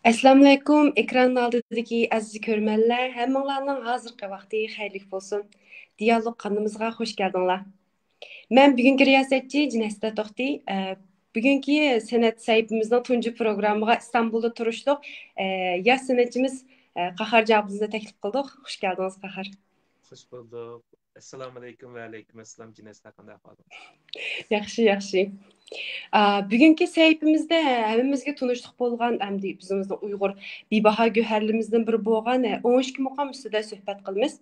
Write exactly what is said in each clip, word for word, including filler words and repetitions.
ئەسسالامۇئەلەيكۇم، ئېكران ئالدىدىكى ئەزىز كۆرۈرمەنلەر، ھەممىڭلارنىڭ ھازىرقى ۋاقتى خەيرلىك بولسۇن. دىيالوگ قانىلىمىزغا خوش كەلدىڭلار. مەن بۈگۈنكى رىياسەتچى جىنەستە توختى. ئە، بۈگۈنكى سەنئەت سەھىپىمىزنىڭ تۇنجى پروگراممىغا ئىستانبۇلدا تۇرۇشلۇق، ئە، ياش سەنئەتچىمىز، ئە، قاھار جاۋابىمىزنى تەكلىپ قىلدۇق. خوش كەلدىڭىز، قاھار. خوش بولدۇق. ئەسسالامۇئەلەيكۇم ۋە ئەلەيكۇم ئەسسالام، جىنەستە قانداق ئەھۋالىڭىز؟ ياخشى، ياخشى. ئا، بۈگۈنكى سەھىپىمىزدە ھەممىمىزگە تونۇشلۇق بولغان، ئەمدى بىزنىڭ ئۇيغۇر بىباھا گۆھەرلىرىمىزدىن بىرى بولغان، ئە، ئون ئىككى مۇقام ئۈستىدە سۆھبەت قىلىمىز.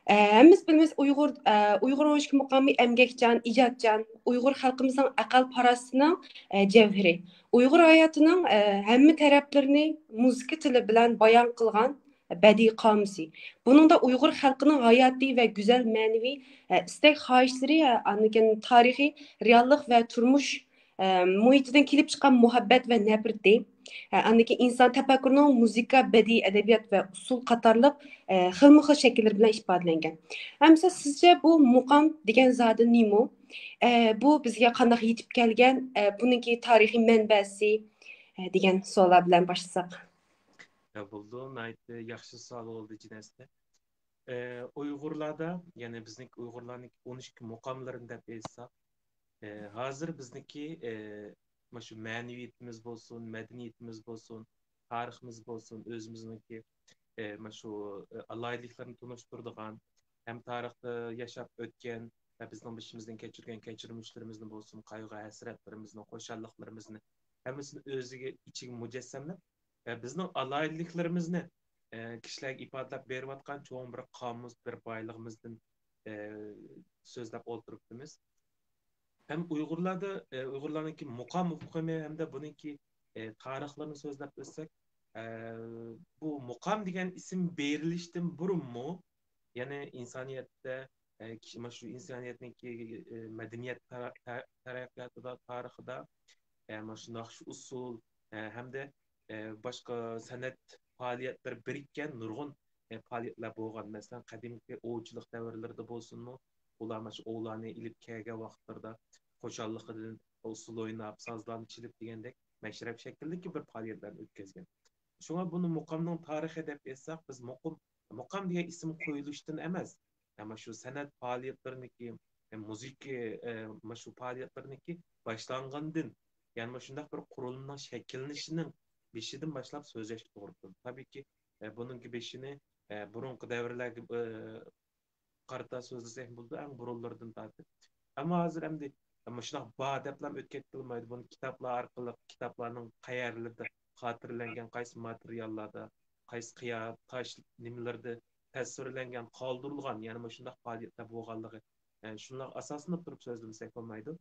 ئە، ھەممىمىز بىلىمىز، ئۇيغۇر، ئە، ئۇيغۇر ئون ئىككى مۇقامى ئەمگەكچان، ئىجادچان، ئۇيغۇر خەلقىمىزنىڭ ئەقىل-پاراسىتىنىڭ، ئە، جەۋھىرى. ئۇيغۇر ھاياتىنىڭ، ئە، ھەممە تەرەپلىرىنى مۇزىكا تىلى بىلەن بايان قىلغان بەدىئىي قامۇسى. بۇنىڭدا ئۇيغۇر خەلقىنىڭ ھاياتىي ۋە گۈزەل مەنىۋى، ئە، ئىستەك-خاھىشلىرى، ئە، ئاندىن كېيىن تارىخىي رېئاللىق ۋە تۇرمۇش، ئە، مۇھىتىدىن كېلىپ چىققان مۇھەببەت ۋە نەپرىتى، ئە، ئاندىن كېيىن ئىنسان تەپەككۇرىنىڭ مۇزىكا، بەدىئىي ئەدەبىيات ۋە ئۇسسۇل قاتارلىق، ئە، خىلمۇ خىل شەكىللىرى بىلەن ئىپادىلەنگەن. ئەمىسە سىزچە بۇ مۇقام دېگەن زادى نېمە؟ ئە، بۇ بىزگە قانداق يېتىپ كەلگەن؟ ئە، بۇنىڭكى تارىخىي مەنبەسى، ئە، دېگەن سوئاللار بىلەن باشلىساق. يا، بولدى، ناھايىتى ياخشى سوئال بولدى، جىنەستە. ئە، ئۇيغۇرلاردا، يەنى بىزنىڭكى ئۇيغۇرلارنىڭكى ئون ئىككى مۇقاملىرىنى دەپ ئېيتساق، ئە، ھازىر بىزنىڭكى، ئە، مۇشۇ مەنىۋىيىتىمىز بولسۇن، مەدەنىيىتىمىز بولسۇن، تارىخىمىز بولسۇن، ئۆزىمىزنىڭكى، ئە، مۇشۇ، ئە، ئالاھىدىلىكلىرىنى تونۇشتۇرىدىغان، ھەم تارىختا ياشاپ ئۆتكەن ۋە بىزنىڭ بېشىمىزدىن كەچۈرگەن كەچۈرمىشلىرىمىزنى بولسۇن، قايغۇ-ھەسرەتلىرىمىزنى، خۇشاللىقلىرىمىزنى ھەممىسىنى ئۆزىگە، ئىچىگە مۇجەسسەملەپ، ۋە بىزنىڭ ئالاھىدىلىكلىرىمىزنى، ئە، كىشىلەرگە ئىپادىلەپ بېرىۋاتقان چوڭ بىر قامۇس، بىر بايلىقىمىزدىن، ئە، سۆزلەپ ئولتۇرۇپتىمىز. ھەم ئۇيغۇرلاردا، ئە، ئۇيغۇرلارنىڭكى مۇقام ئۇقۇمى ھەمدە بۇنىڭكى، ئە، تارىخلىرىنى سۆزلەپ ئۆتسەك، ئە، بۇ مۇقام دېگەن ئىسىم بېرىلىشتىن بۇرۇنمۇ، يەنى ئىنسانىيەتتە، ئە، كىشى، مانا شۇ ئىنسانىيەتنىڭكى، ئە، مەدەنىيەت تەر-، تەر-، تەرەققىياتىدا، تارىخىدا، ئە، مانا شۇ ناخشا ئۇسسۇل، ئە، ھەمدە، ئە، باشقا سەنئەت پائالىيەتلىرى بىرىككەن نۇرغۇن، ئە، پائالىيەتلەر بولغان. مەسىلەن، قەدىمكى ئوۋچىلىق دەۋرلىرىدە بولسۇنمۇ، ئۇلار مانا شۇ ئوۋلارنى ئېلىپ كەلگەن ۋاقىتلىرىدا خۇشاللىقىدىن ئۇسسۇل ئويناپ، سازلارنى چېلىپ دېگەندەك مەشرەپ شەكلىدىكى بىر پائالىيەتلەرنى ئۆتكۈزگەن. شۇڭا بۇنى مۇقامنىڭ تارىخى دەپ ئېيتساق، بىز مۇقىم، مۇقام دېگەن ئىسىم قويۇلۇشتىن ئەمەس، ئەمما شۇ سەنئەت پائالىيەتلىرىنىڭكى، ئە، مۇزىكا، ئە، مۇشۇ پائالىيەتلىرىنىڭكى باشلانغىنىدىن، يەنى مۇشۇنداق بىر قۇرۇلمىنىڭ شەكىللىنىشىنىڭ بېشىدىن باشلاپ سۆزلەشكە توغرا كېلىدۇ. تەبىئىيكى، ئە، بۇنىڭكى بېشىنى، ئە، بۇرۇنقى دەۋرلەرگە، ئە، قارىتا سۆزلىسەك بولىدۇ، ئەڭ بۇرۇنلىرىدىن تارتىپ. ئەمما ھازىر ئەمدى مۇشۇنداق بار دەپلا ئۆتۈپ كەتكىلى بولمايدۇ. بۇنى كىتابلار ئارقىلىق، كىتابلارنىڭ قەيەرلىرىدە خاتىرىلەنگەن، قايسى ماتېرىياللاردا، قايسى قىيا، تاش نېمىلىرىدە تەسۋىرلەنگەن، قالدۇرۇلغان، يەنى مۇشۇنداق پائالىيەتلەر بولغانلىقى، ئە، شۇنىڭغا ئاساسلىنىپ تۇرۇپ سۆزلىمىسەك بولمايدۇ.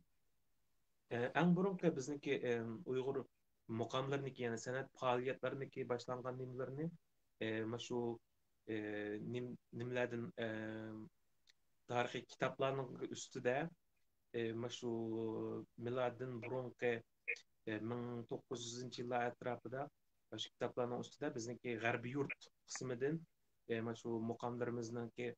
ئە، ئەڭ بۇرۇنقى بىزنىڭكى، ئە، ئۇيغۇر مۇقاملىرىنىڭكى، يەنى سەنئەت پائالىيەتلىرىنىڭكى باشلانغان نېمىلىرىنى، ئە، مۇشۇ، ئە، نېم-، نېمىلەردىن، ئە، تارىخىي كىتابلارنىڭ ئۈستىدە، ئە، مۇشۇ مىلادىن بۇرۇنقى، ئە، مىڭ توققۇز يۈزىنچى يىللار ئەتراپىدا مۇشۇ كىتابلارنىڭ ئۈستىدە بىزنىڭكى غەربىي يۇرت قىسمىدىن، ئە، مۇشۇ مۇقاملىرىمىزنىڭكى،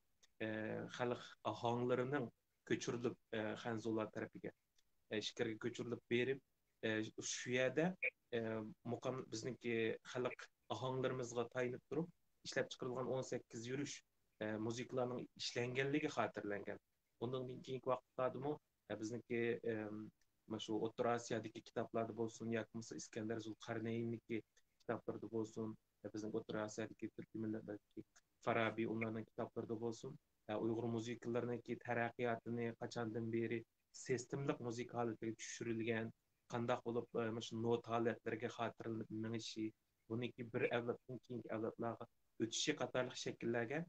ئە، خەلق ئاھاڭلىرىنىڭ كۆچۈرۈلۈپ، ئە، خەنزۇلار تەرىپىگە، ئە، ئىچكىرىگە كۆچۈرۈلۈپ بېرىپ، ئە، شۇ يەردە، ئە، مۇقام، بىزنىڭكى خەلق ئاھاڭلىرىمىزغا تايىنىپ تۇرۇپ ئىشلەپچىقىرىلغان ئون سەككىز يۈرۈش، ئە، مۇزىكىلارنىڭ ئىشلەنگەنلىكى خاتىرىلەنگەن. ئۇنىڭدىن كېيىنكى ۋاقىتلاردىمۇ، ئە، بىزنىڭكى، ئەم، مانا شۇ ئوتتۇرا ئاسىيادىكى كىتابلاردا بولسۇن ياكى بولمىسا ئىسكەندەر زۇلقەرنەيننىكى كىتابلىرىدا بولسۇن، ئە، بىزنىڭ ئوتتۇرا ئاسىيادىكى تۈركىي مىللەتلەردىكى فارابى، ئۇلارنىڭ كىتابلىرىدا بولسۇن، ئە، ئۇيغۇر مۇزىكىلىرىنىڭكى تەرەققىياتىنى قاچاندىن بېرى سىستېمىلىق مۇزىكا ھالىتىگە چۈشۈرۈلگەن، قانداق بولۇپ، ئە، مۇشۇ نوتا ھالەتلىرىگە خاتىرىلىنىپ مېڭىشى، بۇنىڭكى بىر ئەۋلادتىن كېيىنكى ئەۋلادلارغا ئۆتۈشى قاتارلىق شەكىللەرگە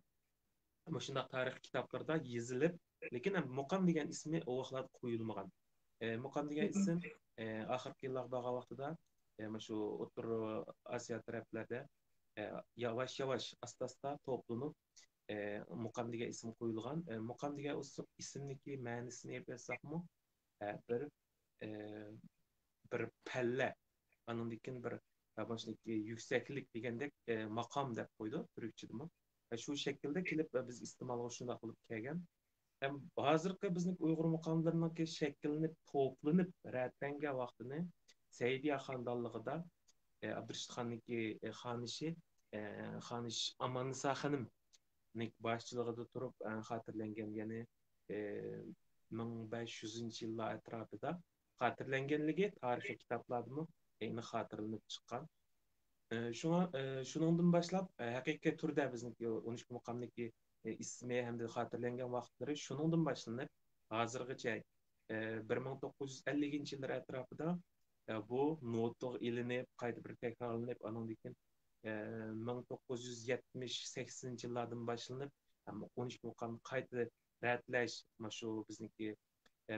مۇشۇنداق تارىخىي كىتابلاردا يېزىلىپ، لېكىن مۇقام دېگەن ئىسمى ئۇ ۋاقىتلاردا قويۇلمىغان. ئە، مۇقام دېگەن ئىسىم، ئە، ئاخىرقى يىللارغا بارغان ۋاقتىدا، ئە، مۇشۇ ئوتتۇرا ئاسىيا تەرەپلەردە، ئە، ياۋاش-ياۋاش، ئاستا-ئاستا توپلىنىپ، ئە، مۇقام دېگەن ئىسىم قويۇلغان. ئە، مۇقام دېگەن ئۇس-، ئىسىمنىڭكى مەنىسىنى ئېلىپ ئېيتساقمۇ، ئە، بىر، ئە، بىر پەللە، ئانىڭدىن كېيىن بىر، ئە، مۇشۇنىڭكى يۈكسەكلىك دېگەندەك، ئە، ماقام دەپ قويىدۇ تۈركچىدىمۇ. ئە، شۇ شەكىلدە كېلىپ، ئە، بىز ئىستېمالغا شۇنداق بولۇپ كەلگەن. ھەم ھازىرقى بىزنىڭ ئۇيغۇر مۇقاملىرىنىڭكى شەكىللىنىپ، توپلىنىپ، رەتلەنگەن ۋاقتىنى سەئىدىيە خانىدانلىقىدا، ئابدۇرېشىت خاننىڭكى خانىشى، خانىش ئاماننىسا خېنىمنىڭ باشچىلىقىدا تۇرۇپ خاتىرىلەنگەن، يەنى مىڭ بەش يۈزىنچى يىللار ئەتراپىدا خاتىرىلەنگەنلىكى تارىخىي كىتابلاردىمۇ ئېنىق خاتىرىلىنىپ چىققان. شۇڭا شۇنىڭدىن باشلاپ ھەقىقىي تۈردە بىزنىڭكى ئون ئىككى مۇقامنىڭكى ئىسمى ھەمدە خاتىرىلەنگەن ۋاقىتلىرى شۇنىڭدىن باشلىنىپ، ھازىرغىچە بىر مىڭ توققۇز يۈز ئەللىكىنچى يىللار ئەتراپىدا بۇ نوتىغا ئېلىنىپ، قايتا بىر تەكرارلىنىپ، ئانىڭدىن كېيىن مىڭ توققۇز يۈز يەتمىش، سەكسىنىنچى يىللاردىن باشلىنىپ، ئون ئىككى مۇقامنى قايتا رەتلەش، مانا شۇ بىزنىڭكى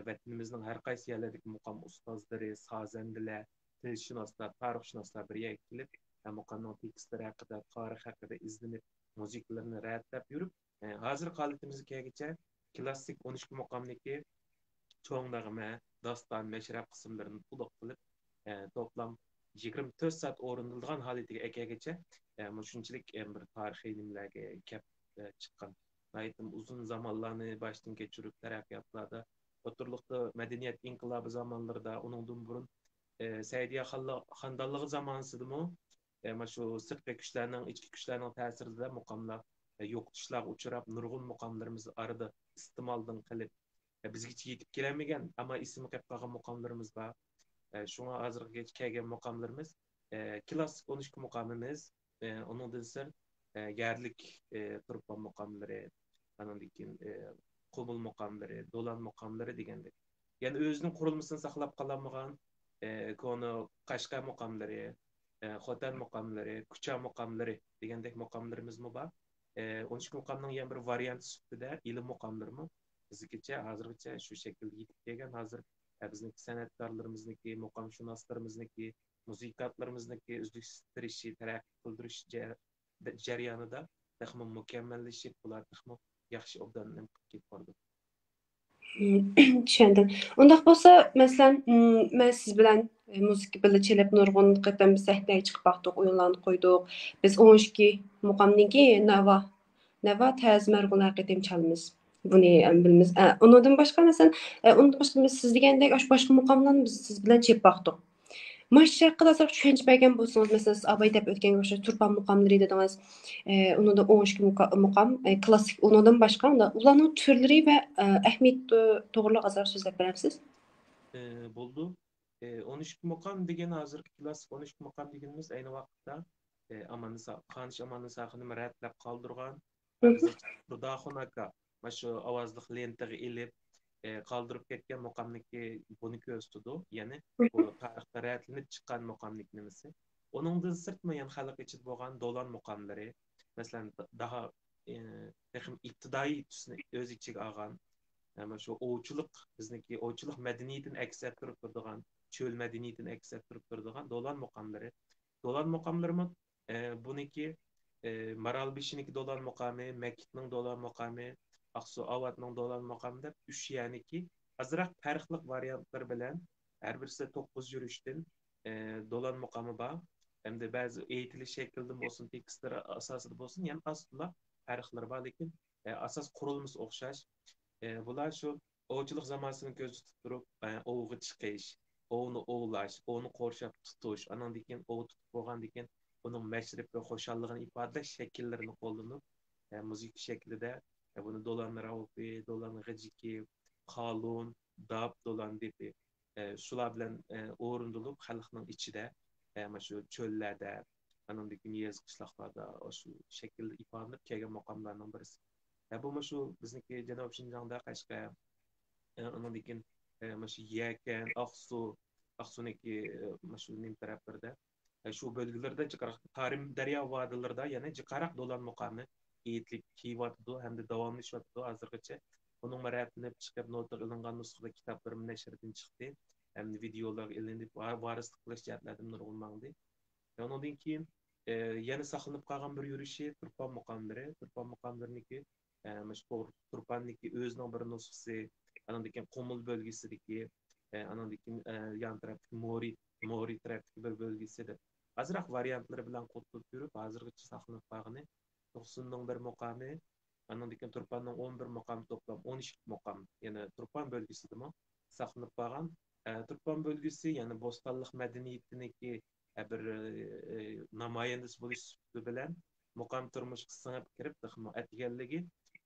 ۋەتىنىمىزنىڭ ھەر قايسى يەرلىرىدىكى مۇقام ئۇستازلىرى، سازەندىلەر، تىلشۇناسلار، تارىخشۇناسلار بىر يەرگە كېلىپ، مۇقامنىڭ تېكىستلىرى ھەققىدە، تارىخ ھەققىدە ئىزدىنىپ، مۇزىكىلىرىنى رەتلەپ يۈرۈپ، ھازىرقى ھالىتىمىزگە كەلگۈچە كلاسسىك ئون ئىككى مۇقامنىڭكى چوڭ نەغمە، داستان، مەشرەپ قىسىملىرىنى تولۇق قىلىپ، توپلام يىگىرمە تۆت سائەت ئورۇندىلىدىغان ھالىتىگە ئەكەلگۈچە، مۇشۇنچىلىك بىر تارىخىي نېمىلەرگە كەپ چىققان. ناھايىتى ئۇزۇن زامانلارنى باشتىن كەچۈرۈپ، تەرەققىياتلاردا، ئوتتۇرىلىقتا مەدەنىيەت ئىنقىلابى زامانلىرىدا، ئۇنىڭدىن بۇرۇن سەئىدىيە خانلىقى زامانىسىدىمۇ مانا شۇ سىرتقى كۈچلەرنىڭ، ئىچكى كۈچلەرنىڭ تەسىرىدە مۇقاملار يوقىتىشلارغا ئۇچراپ، نۇرغۇن مۇقاملىرىمىز ئارىدا ئىستېمالدىن قېلىپ، بىزگىچە يېتىپ كېلەلمىگەن، ئەمما ئېسىمگە قېلىپ قالغان مۇقاملىرىمىز بار. شۇڭا ھازىرغىچە كەلگەن مۇقاملىرىمىز كلاسسىك ئون ئىككى مۇقامىمىز، ئۇنىڭدىن سىرت يەرلىك تۇرپان مۇقاملىرى، ئاندىن كېيىن قۇمۇل مۇقاملىرى، دولان مۇقاملىرى دېگەندەك. يەنە ئۆزىنىڭ قۇرۇلمىسىنى ساقلاپ قالالمىغان كونا قەشقەر مۇقاملىرى، خوتەن مۇقاملىرى، كۇچا مۇقاملىرى دېگەندەك مۇقاملىرىمىزمۇ بار. ئون ئىككى مۇقامنىڭ يەنە بىر ۋارىيانتى سۈپىتىدە ئىلى مۇقاملىرىمۇ بىزگىچە، ھازىرغىچە شۇ شەكىلدە يېتىپ كەلگەن. ھازىر بىزنىڭكى سەنئەتكارلىرىمىزنىڭكى، مۇقامشۇناسلىرىمىزنىڭكى، مۇزىكانتلىرىمىزنىڭكى ئۈزلۈكسىز تىرىشىش، تەرەققىي قىلدۇرۇش جەريانىدا تېخىمۇ مۇكەممەللىشىپ، بۇلار تېخىمۇ ياخشى ئوبدان نېمە قىلىپ كېتىپ بارىدۇ. چۈشەندىم. ئۇنداق بولسا، مەسىلەن، مەن سىز بىلەن مۇزىكا بىللە چېلىپ، نۇرغۇن قېتىم بىز سەھنىگە چىقىپ باقتۇق، ئويۇنلارنى قويدۇق. بىز ئون ئىككى مۇقامدىن كېيىن ناۋا، ناۋا، تەز، مەرغۇن ھەر قېتىم چالىمىز. بۇنى بىلىمىز. ئۇنىڭدىن باشقا، مەسىلەن، ئۇنىڭدىن باشقا بىز سىز دېگەندەك ئاشۇ باشقا مۇقاملارنى بىز سىز بىلەن چېلىپ باقتۇق. مانا شۇ ھەققىدە ئازراق چۈشەنچە بەرگەن بولسىڭىز، مەسىلەن، سىز ئاباي دەپ ئۆتكەنگە ئوخشاش تۇرپان مۇقاملىرى دېدىڭىز. ئۇنىڭدا ئون ئىككى مۇقام، كلاسسىك، ئۇنىڭدىن باشقا، ئۇلارنىڭ تۈرلىرى ۋە ئەھمىيىتى توغرىلىق ئازراق سۆزلەپ بېرەمسىز؟ بولىدۇ. ئون ئىككى مۇقام دېگەن، ھازىرقى كلاسسىك ئون ئىككى مۇقام دېگىنىمىز ئەينى ۋاقىتتا ئاماننىسا، خانىش ئاماننىسا خېنىم رەتلەپ قالدۇرغان، بىزنىڭ تۇرداخۇن ئاكا مانا شۇ ئاۋازلىق لېنتىغا ئېلىپ، ئى، قالدۇرۇپ كەتكەن مۇقامنىكى بۇنى كۆرسىتىدۇ. يەنى بۇ تارىختا رەتلىنىپ چىققان مۇقامنىڭ نېمىسى. ئۇنىڭدىن سىرتمۇ يەنە خەلق ئىچىدە بولغان دولان مۇقاملىرى، مەسىلەن، داھا، ئى، تېخىمۇ ئىپتىدائىي تۈسنى ئۆز ئىچىگە ئالغان، ئە، مانا شۇ ئوۋچىلىق، بىزنىڭكى ئوۋچىلىق مەدەنىيىتىنى ئەكس ئەتتۈرۈپ تۇرىدىغان، چۆل مەدەنىيىتىنى ئەكس ئەتتۈرۈپ تۇرىدىغان دولان مۇقاملىرى. دولان مۇقاملىرىمۇ، ئە، بۇنىڭكى، ئە، مارالبېشىنىڭكى دولان مۇقامى، مەكىتنىڭ دولان مۇقامى، ئاقسۇ ئاۋاتنىڭ دولان مۇقامى دەپ ئۈچ يەرنىڭكى ئازراق پەرقلىق ۋارىيانتلىرى بىلەن ھەر بىرسىدە توققۇز يۈرۈشتىن، ئە، دولان مۇقامى بار. ھەمدە بەزى ئېيتىلىش شەكلىدىن بولسۇن، تېكىستلىرى ئاساسىدا بولسۇن، يەنە ئاز تولا پەرقلىرى بار، لېكىن، ئە، ئاساس قۇرۇلمىسى ئوخشاش. ئە، بۇلار شۇ ئوۋچىلىق زامانىسىنى كۆزدە تۇتۇپ تۇرۇپ، ئە، ئوۋغا چىقىش، ئوۋنى ئوۋلاش، ئوۋنى قورشاپ تۇتۇش، ئانىڭدىن كېيىن ئوۋ تۇتۇپ بولغاندىن كېيىن ئۇنىڭ مەشرەپ ۋە خۇشاللىقىنى ئىپادىلەش شەكىللىرىنى قوللىنىپ، ئە، مۇزىكا شەكلىدە، ئە، بۇنى دولان راۋۇپى، دولان غېجىكى، قالۇن، داپ، دولان دېپى، ئە، شۇلار بىلەن، ئە، ئورۇندىلىپ خەلقنىڭ ئىچىدە، ئە، مانا شۇ چۆللەردە، ئانىڭدىن كېيىن يېزا قىشلاقلاردا ئاشۇ شەكىلدە ئىپادىلىنىپ كەلگەن مۇقاملارنىڭ بىرسى. ھە، بۇ مۇشۇ بىزنىڭكى جەنۇبىي شىنجاڭدا قەشقەر، ئە، ئانىڭدىن كېيىن، ئە، مانا شۇ يەكەن، ئاقسۇ، ئاقسۇنىڭكى، ئە، مانا شۇ نېمە تەرەپلىرىدە، ئە، شۇ بۆلگىلەردە جىقراق، تارىم دەريا ۋادىلىرىدا يەنە جىقراق دولان مۇقامى ئېيتىلىپ كېلىۋاتىدۇ ھەمدە داۋاملىشىۋاتىدۇ ھازىرغىچە. ئۇنىڭمۇ رەتلىنىپ چىقىپ، نوتىغا ئېلىنغان نۇسخىدا كىتابلىرىمۇ نەشردىن چىقتى. ھەمدە ۋىدېئولارغا ئېلىنىپ، ۋا-، ۋارىسلىق قىلىش جەھەتلەردىمۇ نۇرغۇن ماڭدى. ئۇنىڭدىن كېيىن، ئە، يەنە ساقلىنىپ قالغان بىر يۈرۈشى تۇرپان مۇقاملىرى. تۇرپان مۇقاملىرىنىڭكى، ئە، مۇشۇ توغرا تۇرپاننىڭكى ئۆزىنىڭ بىر نۇسخىسى، ئانىڭدىن كېيىن قۇمۇل بۆلگىسىدىكى، ئە، ئانىڭدىن كېيىن، ئە، يان تەرەپتىكى مورى، مورى تەرەپتىكى بىر بۆلگىسى دەپ ئازراق ۋارىيانتلىرى بىلەن قوتۇلۇپ يۈرۈپ، ھازىرغىچە ساقلىنىپ قالغىنى توقسىنىڭ بىر مۇقامى، ئانىڭدىن كېيىن تۇرپاننىڭ ئون بىر مۇقامى، توپلام ئون ئىككى مۇقام، يەنە تۇرپان بۆلگىسىدىمۇ ساقلىنىپ قالغان. ئە، تۇرپان بۆلگىسى يەنە بوستانلىق مەدەنىيىتىنىڭكى ئە، بىر، ئە، نامايەندىسى بولۇش سۈپىتى بىلەن مۇقام تۇرمۇشقا سىڭىپ كىرىپ، تېخىمۇ ئەتىگەنلىكى،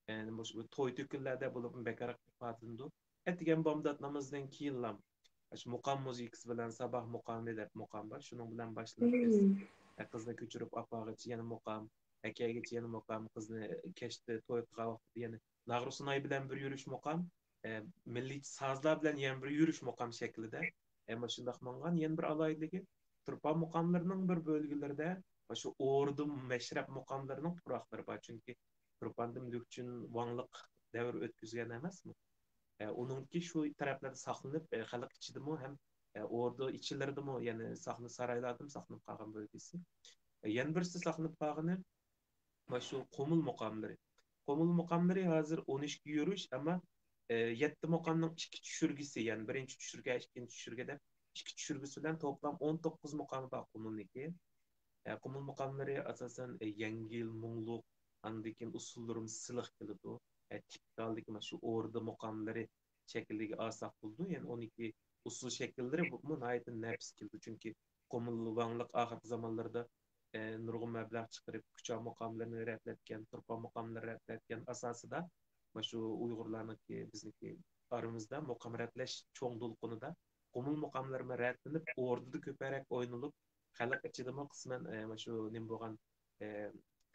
ئە، مۇشۇ توي-تۆكۈنلەردە بولۇپمۇ بەكرەك ئىپادىلىنىدۇ. ئەتىگەن بامدات نامىزىدىن كېيىنلا شۇ مۇقام مۇزىكىسى بىلەن ساباھ مۇقامى دەپ مۇقام بار. شۇنىڭ بىلەن باشلايمىز. مم. ئە، قىزنى كۆچۈرۈپ ئاپارغىچە يەنە مۇقام، ئەكەيگىچە يەنە مۇقام، قىزنى كەچتە توي قىلغان ۋاقتىدا يەنە ناغرا سۇناي بىلەن بىر يۈرۈش مۇقام، ئە، مىللىي سازلار بىلەن يەنە بىر يۈرۈش مۇقام شەكلىدە. ئە، مۇشۇنداق ماڭغان. يەنە بىر ئالاھىدىلىكى، تۇرپان مۇقاملىرىنىڭ بىر بۆلگىلىرىدە شۇ ئوردا مەشرەپ مۇقاملىرىنىڭ پۇراقلىرى بار. چۈنكى تۇرپاندىن لۈكچۈن ۋاڭلىق دەۋر ئۆتكۈزگەن ئەمەسمۇ؟ ئە، ئۇنىڭكى شۇ تەرەپلەردە ساقلىنىپ، ئە، خەلق ئىچىدىمۇ ھەم، ئە، ئوردا ئىچىلىرىدىمۇ، يەنى ساقنى سارايلاردىمۇ ساقلىنىپ قالغان بۆلگىسى. ئە، يەنە بىرسى ساقلىنىپ قالغىنى مانا شۇ قۇمۇل مۇقاملىرى. قۇمۇل مۇقاملىرى ھازىر ئون ئىككى يۈرۈش، ئەمما، ئە، يەتتە مۇقامنىڭ ئىككى چۈشۈرگىسى، يەنى بىرىنچى چۈشۈرگە، ئىككىنچى چۈشۈرگە دەپ ئىككى چۈشۈرگىسى بىلەن توپلام ئون توققۇز مۇقامى بار قۇمۇلنىڭكى. ئە، قۇمۇل مۇقاملىرى ئاساسەن، ئە، يەڭگىل، مۇڭلۇق، ئاندىن كېيىن ئۇسسۇللىرىمۇ سىلىق كېلىدۇ. ئە، تىپىكالدىكى مانا شۇ ئوردا مۇقاملىرى شەكلىگە ئالساق بولىدۇ. يەنى ئون ئىككى ئۇسسۇل شەكىللىرى بۇمۇ ناھايىتى نەپىس كېلىدۇ. چۈنكى قۇمۇل ۋاڭلىق ئاخىرقى زامانلىرىدا، ئە، نۇرغۇن مەبلەغ چىقىرىپ، كۇچا مۇقاملىرىنى رەتلەتكەن، تۇرپان مۇقاملىرى رەتلەتكەن ئاساسىدا، مانا شۇ ئۇيغۇرلارنىڭكى، بىزنىڭكى ئارىمىزدا مۇقام رەتلەش چوڭ دولقۇنىدا قۇمۇل مۇقاملىرىمۇ رەتلىنىپ، ئوردىدا كۆپرەك ئوينىلىپ، خەلق ئىچىدىمۇ قىسمەن، ئە، مانا شۇ نېمە بولغان، ئە،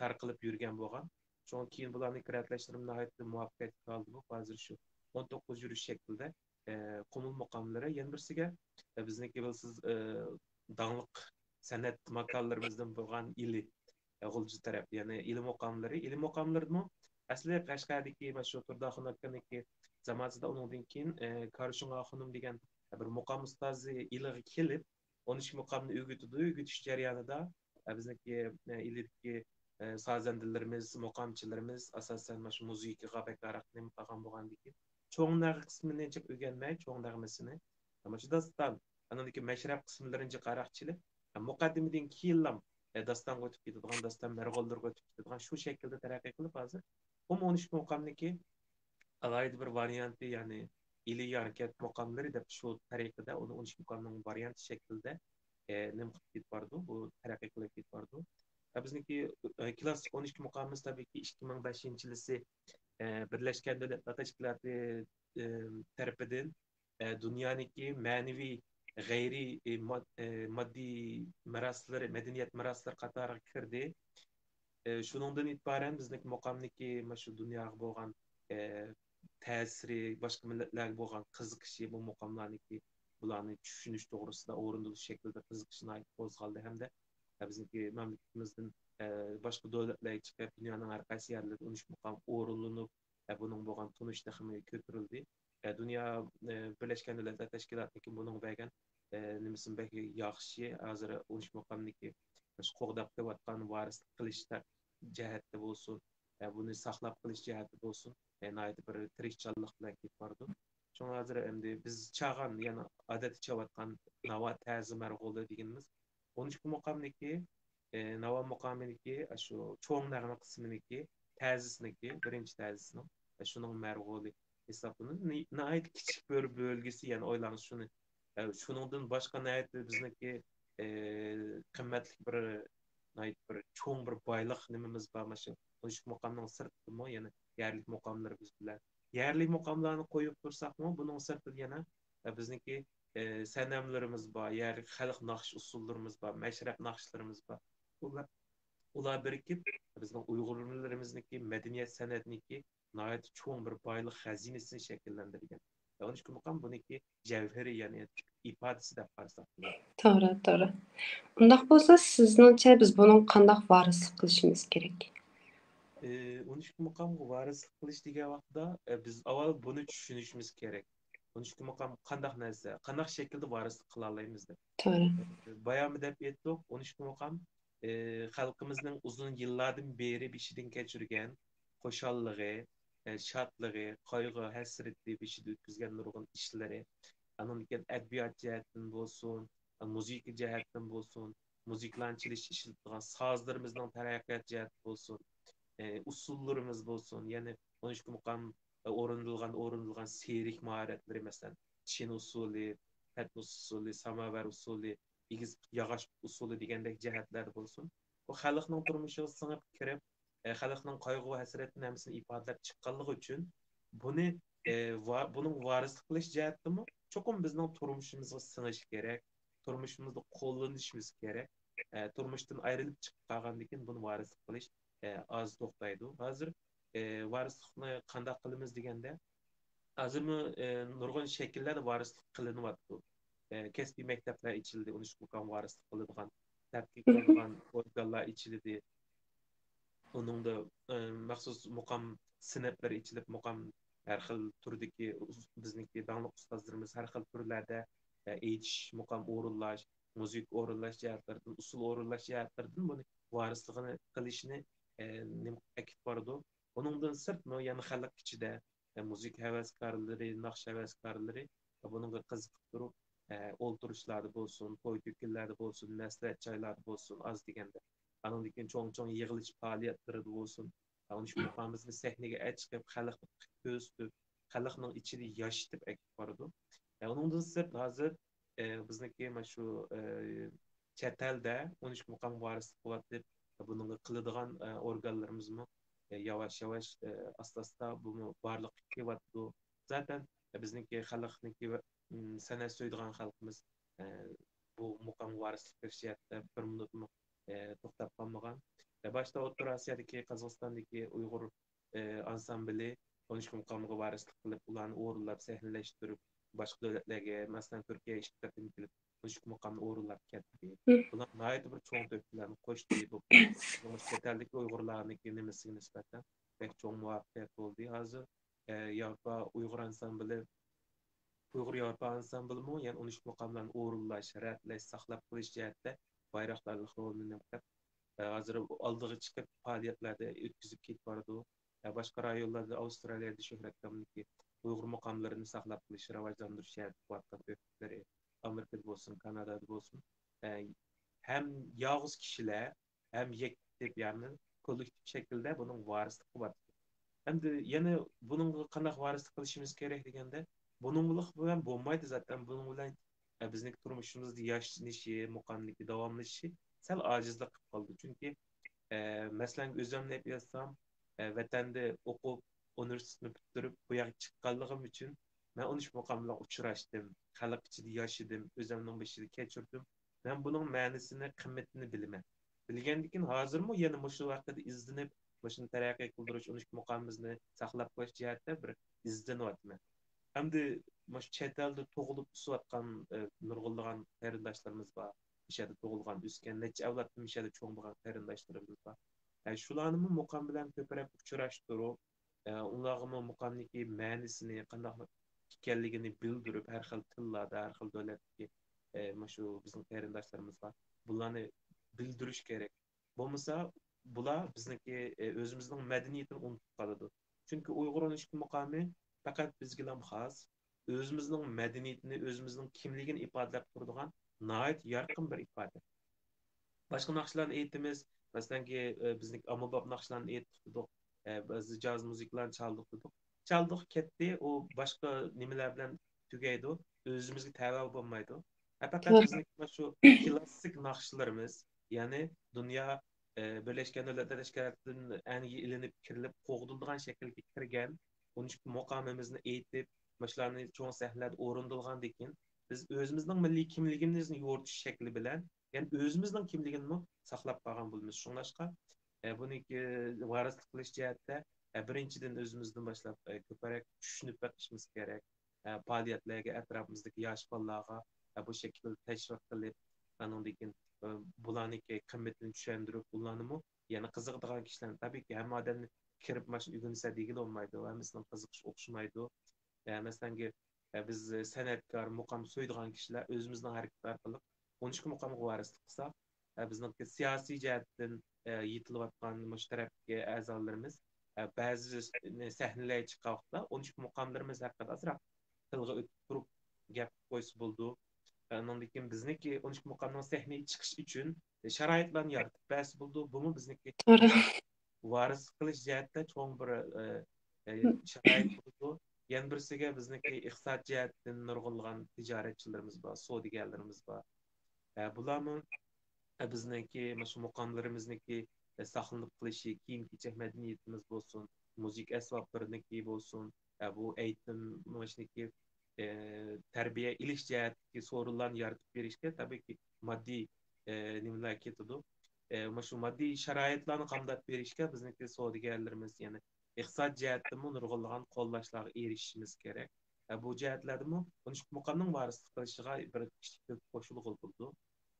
تارقىلىپ يۈرگەن بولغان. شۇڭا كېيىن بۇلارنىڭكى رەتلەشلىرىمۇ ناھايىتى مۇۋەپپەقىيەتلىك ھالدا بولۇپ، ھازىر شۇ ئون توققۇز يۈرۈش شەكلىدە، ئە، قۇمۇل مۇقاملىرى. يەنە بىرسىگە، ئە، بىزنىڭكى بىلىسىز، ئە، داڭلىق سەنئەت ماكانلىرىمىزدىن بولغان ئىلى، ئە، غۇلجا تەرەپ، يەنى ئىلى مۇقاملىرى. ئىلى مۇقاملىرىمۇ ئەسلى قەشقەردىكى مەشھۇر تۇرداخۇن ئاكىنىڭكى زامانىسىدا، ئۇنىڭدىن كېيىن، ئە، كارشۇڭا خانىم دېگەن بىر مۇقام ئۇستازى ئىلىغا كېلىپ، ئون ئىككى مۇقامنى ئۆگىتىدۇ. ئۆگىتىش جەريانىدا، ئە، بىزنىڭكى، ئە، ئىلىدىكى، ئە، سازەندىلىرىمىز، مۇقامچىلىرىمىز ئاساسەن مانا شۇ مۇزىكىغا بەك ئاراق نېمە قالغان بولغاندىكىن، چوڭ ناغرا قىسمىنى جىق ئۆگەنمەي، چوڭ نەغمىسىنى، مانا شۇ داستان، ئاندىن كېيىن مەشرەپ قىسىملىرىنى جىق ئاراق چېلىپ، مۇقەددىمىدىن كېيىنلا، ئە، داستانغا ئۆتۈپ كېتىدىغان، داستان مەرغولىلىرىغا ئۆتۈپ كېتىدىغان شۇ شەكىلدە تەرەققىي قىلىپ، ھازىر ئون ئىككى مۇقامنىكى ئالاھىدە بىر ۋارىيانتى، يەنى ئىلى ياركەنت مۇقاملىرى دەپ شۇ تەرىقىدە ئۇنى ئون ئىككى مۇقامنىڭ ۋارىيانتى شەكلىدە، ئە، نېمە قىلىپ كېتىپ بارىدۇ، بۇ تەرەققىي قىلىپ كېتىپ بارىدۇ. ئە، بىزنىڭكى، ئە، كلاسسىك ئون ئىككى مۇقامىمىز تەبىئىيكى ئىككى مىڭ بەشىنچى يىلىسى، ئە، بىرلەشكەن دۆلەتلەر تەشكىلاتى، ئە، تەرىپىدىن، ئە، دۇنيانىڭكى مەنىۋى غەيرىي، ئە، ماد-، ئە، ماددىي مىراسلىرى، مەدەنىيەت مىراسلىرى قاتارىغا كىردى. ئە، شۇنىڭدىن ئېتىبارەن بىزنىڭكى مۇقامنىڭكى مانا شۇ دۇنياغا بولغان، ئە، تەسىرى، باشقا مىللەتلەرگە بولغان قىزىقىشى، بۇ مۇقاملارنىڭكى بۇلارنى چۈشىنىش توغرىسىدا، ئورۇندىلىش شەكلىدە قىزىقىشى ناھايىتى قوزغالدى ھەمدە، ئە، بىزنىڭكى مەملىكىتىمىزدىن، ئە، باشقا دۆلەتلەرگە چىقىپ، دۇنيانىڭ ھەر قايسى يەرلىرىدە ئون ئىككى مۇقام ئورۇنلىنىپ، ئە، بۇنىڭ بولغان تونۇشى تېخىمۇ كۆتۈرۈلدى. ئە، دۇنيا، ئە، بىرلەشكەن دۆلەتلەر تەشكىلاتىنىڭكى بۇنىڭغا بەرگەن، ئە، نېمىسىمۇ بەك ياخشى. ھازىر ئون ئىككى مۇقامنىڭكى مۇشۇ قوغداپ قېلىۋاتقان ۋارىسلىق قىلىش تە-، جەھەتتە بولسۇن، ئە، بۇنى ساقلاپ قېلىش جەھەتتە بولسۇن، ئە، ناھايىتى بىر تىرىشچانلىق بىلەن كېلىپ بارىدۇ. شۇڭا ھازىر ئەمدى بىز چالغان، يەنى ئادەتتە چېلىۋاتقان ناۋا، تەزى، مەرغۇلى دېگىنىمىز ئون ئىككى مۇقامنىڭكى، ئە، ناۋا مۇقامىنىڭكى، ئاشۇ چوڭ نەغمە قىسمىنىڭكى، تەزىسىنىڭكى، بىرىنچى تەزىسىنىڭ، ئە، شۇنىڭ مەرغۇلى ھېسابلىنىدۇ. نى-، ناھايىتى كىچىك بىر بۆلگىسى، يەنى ئويلاڭ شۇنى، ئە، شۇنىڭدىن باشقا ناھايىتى بىزنىڭكى، ئە، قىممەتلىك بىر، ناھايىتى بىر چوڭ بىر بايلىق نېمىمىز بار، مانا شۇ ئون ئىككى مۇقامنىڭ سىرتىدىمۇ يەنە يەرلىك مۇقاملىرىمىز بىلەن. يەرلىك مۇقاملارنى قويۇپ تۇرساقمۇ، بۇنىڭ سىرتىدا يەنە، ئە، بىزنىڭكى، ئە، سەنەملىرىمىز بار، يەرلىك خەلق ناخشا ئۇسسۇللىرىمىز بار، مەشرەپ ناخشىلىرىمىز بار. ئۇلار، ئۇلار بىرىكىپ، بىزنىڭ ئۇيغۇرلىرىمىزنىڭكى مەدەنىيەت سەنئەتنىڭكى ناھايىتى چوڭ بىر بايلىق خەزىنىسىنى شەكىللەندۈرگەن. ئە، ئون ئىككى مۇقام بۇنىڭكى جەۋھىرى، يەنى ئىپادىسى دەپ قارىساق بولىدۇ. توغرا، توغرا. ئۇنداق بولسا، سىزنىڭچە بىز بۇنىڭغا قانداق ۋارىسلىق قىلىشىمىز كېرەك؟ ئى، ئون ئىككى مۇقامغا ۋارىسلىق قىلىش دېگەن ۋاقىتتا، ئى، بىز ئاۋۋال بۇنى چۈشىنىشىمىز كېرەك. ئون ئىككى مۇقام قانداق نەرسە، قانداق شەكىلدە ۋارىسلىق قىلالايمىز دەپ. توغرا. ئى، باياممۇ دەپ ئۆتتۇق، ئون ئىككى مۇقام، ئى، خەلقىمىزنىڭ ئۇزۇن يىللاردىن بېرى بېشىدىن كەچۈرگەن خۇشاللىقى، ئى، شادلىقى، قايغۇ، ھەسرىتى، بېشىدا ئۆتكۈزگەن نۇرغۇن ئىشلىرى، ئاندىن كېيىن ئەدەبىيات جەھەتتىن بولسۇن، مۇزىكا جەھەتتىن بولسۇن، مۇزىكىلارنى چېلىشتا ئىشلىتىدىغان سازلىرىمىزنىڭ تەرەققىيات جەھەتتە بولسۇن، ئى، ئۇسسۇللىرىمىز بولسۇن، يەنى ئون ئىككى مۇقام، ئى، ئورۇندىلغان، ئورۇندىلغان سېرك ماھارەتلىرى، مەسىلەن، چىن ئۇسسۇلى، پەتنۇس ئۇسسۇلى، ساماۋار ئۇسسۇلى، ئېگىز ياغاچ ئۇسسۇلى دېگەندەك جەھەتلەردە بولسۇن، بۇ خەلقنىڭ تۇرمۇشىغا سىڭىپ كىرىپ، ئە، خەلقنىڭ قايغۇ-ھەسرىتىنى ھەممىسىنى ئىپادىلەپ چىققانلىقى ئۈچۈن بۇنى، ئە، ۋا-، بۇنىڭ ۋارىسلىق قىلىش جەھەتتىمۇ چوقۇم بىزنىڭ تۇرمۇشىمىزغا سىڭىشى كېرەك، تۇرمۇشىمىزدا قوللىنىشىمىز كېرەك. ئە، تۇرمۇشتىن ئايرىلىپ چىقىپ قالغاندىن كېيىن بۇنى ۋارىسلىق قىلىش، ئە، ئاز توختايدۇ. ھازىر، ئە، ۋارىسلىقنى قانداق قىلىمىز دېگەندە، ھازىرمۇ، ئە، نۇرغۇن شەكىللەردە ۋارىسلىق قىلىنىۋاتىدۇ. ئە، كەسپىي مەكتەپلەر ئېچىلدى، ئون ئۈچ مۇقام ۋارىسلىق قىلىدىغان، تەتقىق قىلىدىغان ئورگانلار ئېچىلدى. ئۇنىڭدا، ئە، مەخسۇس مۇقام سىنىپلىرى ئېچىلىپ، مۇقام ھەر خىل تۈردىكى ئۇز-، بىزنىڭكى داڭلىق ئۇستازلىرىمىز ھەر خىل تۈرلەردە، ئە، ئېيتىش، مۇقام ئورۇنلاش، مۇزىكا ئورۇنلاش جەھەتلىرىدىن، ئۇسسۇل ئورۇنلاش جەھەتلىرىدىن بۇنى ۋارىسلىقىنى قىلىشنى، ئە، نېمە ئەكىپ بارىدۇ. ئۇنىڭدىن سىرتمۇ يەنە خەلق ئىچىدە، ئە، مۇزىكا ھەۋەسكارلىرى، ناخشا ھەۋەسكارلىرى بۇنىڭغا قىزىقىپ تۇرۇپ، ئە، ئولتۇرۇشلاردا بولسۇن، توي-تۆكۈنلەردە بولسۇن، مەسلىھەت جايلاردا بولسۇن، ئاز دېگەندە. ئانىڭدىن كېيىن چوڭ-چوڭ يىغىلىش پائالىيەتلىرىدە بولسۇن، ئۇنىڭ شۇ مۇقامىمىزنى سەھنىگە ئەچىقىپ، خەلققە كۆرسىتىپ، خەلقنىڭ ئىچىدە ياشىتىپ ئەكىپ بارىدۇ. ئە، ئۇنىڭدىن سىرت، ھازىر، ئە، بىزنىڭكى مانا شۇ، ئە، چەت ئەلدە ئون ئۈچ مۇقام ۋارىسلىق قىلىۋاتىپ، بۇنىڭغا قىلىدىغان، ئە، ئورگانلىرىمىزمۇ، ئە، ياۋاش-ياۋاش، ئە، ئاستا-ئاستا بۇمۇ بارلىققا كېلىۋاتىدۇ. زاتەن، ئە، بىزنىڭكى خەلقنىڭكى ۋە، ئىم، سەنئەت سۆيىدىغان خەلقىمىز، ئە، بۇ مۇقامغا ۋارىسلىق قىلىش جەھەتتە بىر مىنۇتمۇ، ئە، توختاپ قالمىغان. ئە، باشتا ئوتتۇرا ئاسىيادىكى، قازاقىستاندىكى ئۇيغۇر، ئە، ئانسامبىلى ئون ئۈچ مۇقامغا ۋارىسلىق قىلىپ، ئۇلارنى ئورۇنلاپ، سەھنىلەشتۈرۈپ، باشقا دۆلەتلەرگە، مەسىلەن، تۈركىيەگە ئىككى قېتىم كېلىپ، مۇشۇ مۇقامنى ئورۇنلاپ كەتتى. بۇلار ناھايىتى بىر چوڭ تۆھپىلەرنى قوشتى. بۇ چەت ئەلدىكى ئۇيغۇرلارنىڭكى نېمىسىگە نىسبەتەن بەك چوڭ مۇۋەپپەقىيەت بولدى. ھازىر، ئە، ياۋروپا ئۇيغۇر ئانسامبىلى، ئۇيغۇر ياۋروپا ئانسامبىلىمۇ يەنە ئون ئۈچ مۇقاملارنى ئورۇنلاش، رەتلەش، ساقلاپ قېلىش جەھەتتە بايراقدارلىق رولىنى نېمە قىلىپ، ئە، ھازىر ئالدىغا چىقىپ پائالىيەتلەردە ئۆتكۈزۈپ كېتىپ بارىدۇ. ئە، باشقا رايونلاردا، ئاۋسترالىيەدە شۆھرەتكە مىنىكى ئۇيغۇر مۇقاملىرىنى ساقلاپ قېلىش، راۋاجلاندۇرۇش جەھەتتە قىلىۋاتقان تۆھپىلىرى ئامېرىكىدا بولسۇن، كانادادا بولسۇن، ئە، ھەم يالغۇز كىشىلەر، ھەم يەككە تىپ، يەنى كوللېكتىپ شەكىلدە بۇنىڭ ۋارىسلىقى بار. ئەمدى يەنە بۇنىڭغا قانداق ۋارىسلىق قىلىشىمىز كېرەك دېگەندە، بۇنىڭ بىلەن بولمايدۇ زاتەن، بۇنىڭ بىلەن، ئە، بىزنىڭ تۇرمۇشىمىزدا ياشىنىشى، مۇقامدىكى داۋاملىشىشى سەل ئاجىزلىق قىلىپ قالىدۇ. چۈنكى، ئە، مەسىلەن، ئۆزۈمنى ئېلىپ ئېيتسام، ئە، ۋەتەندە ئوقۇپ، ئۇنىۋېرسىتېتنى پۈتتۈرۈپ، بۇ يەرگە چىققانلىقىم ئۈچۈن مەن ئون ئۈچ مۇقام بىلەن ئۇچراشتىم، خەلق ئىچىدە ياشىدىم، ئۆزۈمنىڭ بېشىدا كەچۈردۈم. مەن بۇنىڭ مەنىسىنى، قىممىتىنى بىلىمەن. بىلگەندىن كېيىن ھازىرمۇ يەنە مۇشۇ ھەققىدە ئىزدىنىپ، مۇشۇنى تەرەققىي قىلدۇرۇش، ئون ئۈچ مۇقامىمىزنى ساقلاپ قېلىش جەھەتتە بىر ئىزدىنىۋاتىمەن. ئەمدى مۇشۇ چەت ئەلدە تۇغۇلۇپ ئۆسۈۋاتقان، ئە، نۇرغۇنلىغان قېرىنداشلىرىمىز بار. مۇشۇ يەردە تۇغۇلغان، ئۆسكەن، نەچچە ئەۋلادتىن مۇشۇ يەردە چوڭ بولغان قېرىنداشلىرىمىز بار. ئە، شۇلارنىمۇ مۇقام بىلەن كۆپرەك ئۇچراشتۇرۇپ، ئە، ئۇلارغىمۇ مۇقامنىڭكى مەنىسىنى، قانداق ئىكەنلىكىنى بىلدۈرۈپ، ھەر خىل تىللاردا، ھەر خىل دۆلەتتىكى، ئە، مۇشۇ بىزنىڭ قېرىنداشلىرىمىز بار. بۇلارنى بىلدۈرۈش كېرەك. بولمىسا، بۇلار بىزنىڭكى، ئە، ئۆزىمىزنىڭ مەدەنىيىتىنى ئۇنتۇپ قالىدۇ. چۈنكى ئۇيغۇر ئون ئىككى مۇقامى پەقەت بىزگىلا خاس، ئۆزىمىزنىڭ مەدەنىيىتىنى، ئۆزىمىزنىڭ كىملىكىنى ئىپادىلەپ تۇرىدىغان ناھايىتى يارقىن بىر ئىپادە. باشقا ناخشىلارنى ئېيتىمىز، مەسىلەنكى، ئە، بىزنىڭ ئاممىباب ناخشىلارنى ئېيتتۇق دېدۇق، ئە، بەزى جاز مۇزىكىلارنى چالدۇق دېدۇق. چالدۇق كەتتى، ئۇ باشقا نېمىلەر بىلەن تۈگەيدۇ، ئۆزىمىزگە تەۋە بولمايدۇ. ھە، پەقەت بىزنىڭ شۇ كلاسسىك ناخشىلىرىمىز، يەنى دۇنيا، ئە، بىرلەشكەن دۆلەتلەر تەشكىلاتىدىن ئەنگە ئېلىنىپ كىرىلىپ قوغدىلىدىغان شەكىلگە كىرگەن ئون ئۈچ مۇقامىمىزنى ئېيتىپ، مۇشۇلارنى چوڭ سەھنىلەردە ئورۇندالغاندىن كېيىن، بىز ئۆزىمىزنىڭ مىللىي كىملىكىمىزنى يورۇتۇش شەكلى بىلەن، يەنى ئۆزىمىزنىڭ كىملىكىنىمۇ ساقلاپ قالغان بولىمىز. شۇڭلاشقا، ئە، بۇنىڭكى ۋارىسلىق قىلىش جەھەتتە، ئە، بىرىنچىدىن، ئۆزىمىزدىن باشلاپ، ئە، كۆپرەك چۈشىنىپ بېقىشىمىز كېرەك. ئە، پائالىيەتلەرگە ئەتراپىمىزدىكى ياش بالىلارغا، ئە، بۇ شەكىلدە تەشۋىق قىلىپ، ئانىڭدىن كېيىن، ئە، بۇلارنىڭكى قىممىتىنى چۈشەندۈرۈپ، ئۇلارنىمۇ يەنە قىزىقىدىغان كىشىلەرنى، تەبىئىيكى، ھەممە ئادەمنى كىرىپ مانا شۇنى ئۆگىنىسە دېگىلى بولمايدۇ، ھەممىسىنىڭ قىزىقىشى ئوخشىمايدۇ. ئە، مەسىلەنكى، ئە، بىز سەنئەتكار، مۇقام سۆيىدىغان كىشىلەر ئۆزىمىزنىڭ ھەرىكىتى ئارقىلىق ئون ئۈچ مۇقامغا ۋارىسلىق قىلساق، ئە، بىزنىڭكى سىياسىي جەھەتتىن، ئە، يېتىلىۋاتقان مۇشۇ تەرەپتىكى ئەزالىرىمىز، ئە، بەزى سەھنىلەرگە چىققان ۋاقىتتا ئون ئۈچ مۇقاملىرىمىز ھەققىدە ئازراق تىلغا ئۆتۈپ تۇرۇپ گەپ قويسا بولىدۇ. ئانىڭدىن كېيىن بىزنىڭكى ئون ئۈچ مۇقامنىڭ سەھنىگە چىقىش ئۈچۈن شارائىتلارنى يارىتىپ بەرسە بولىدۇ. بۇمۇ بىزنىڭكى ۋارىسلىق قىلىش جەھەتتە چوڭ بىر، ئە، ئە، شارائىت بولىدۇ. يەنە بىرسىگە بىزنىڭكى ئىقتىساد جەھەتتىن نۇرغۇنلىغان تىجارەتچىلىرىمىز بار، سودىگەرلىرىمىز بار. ئە، بۇلارمۇ، ئە، بىزنىڭكى مۇشۇ مۇقاملىرىمىزنىڭكى، ئە، ساقلىنىپ قېلىشى، كىيىم-كېچەك مەدەنىيىتىمىز بولسۇن، مۇزىكا ئەسۋابلىرىنىڭكى بولسۇن، ئە، بۇ ئېيتىم، مۇشۇنىڭكى، ئە، تەربىيە ئېلىش جەھەتتىكى سورۇنلارنى يارىتىپ بېرىشكە تەبىئىيكى ماددىي، ئە، نېمىلەر كېتىدۇ. ئە، مۇشۇ ماددىي شارائىتلارنى قامداپ بېرىشكە بىزنىڭكى سودىگەرلىرىمىز، يەنى ئىقتىساد جەھەتتىنمۇ نۇرغۇنلىغان قوللاشلارغا ئېرىشىشىمىز كېرەك. ئە، بۇ جەھەتلەردىمۇ ئون ئىككى مۇقامنىڭ ۋارىسلىق قىلىشىغا بىر كىچىك تۆھپە قوشۇلغىلى بولىدۇ.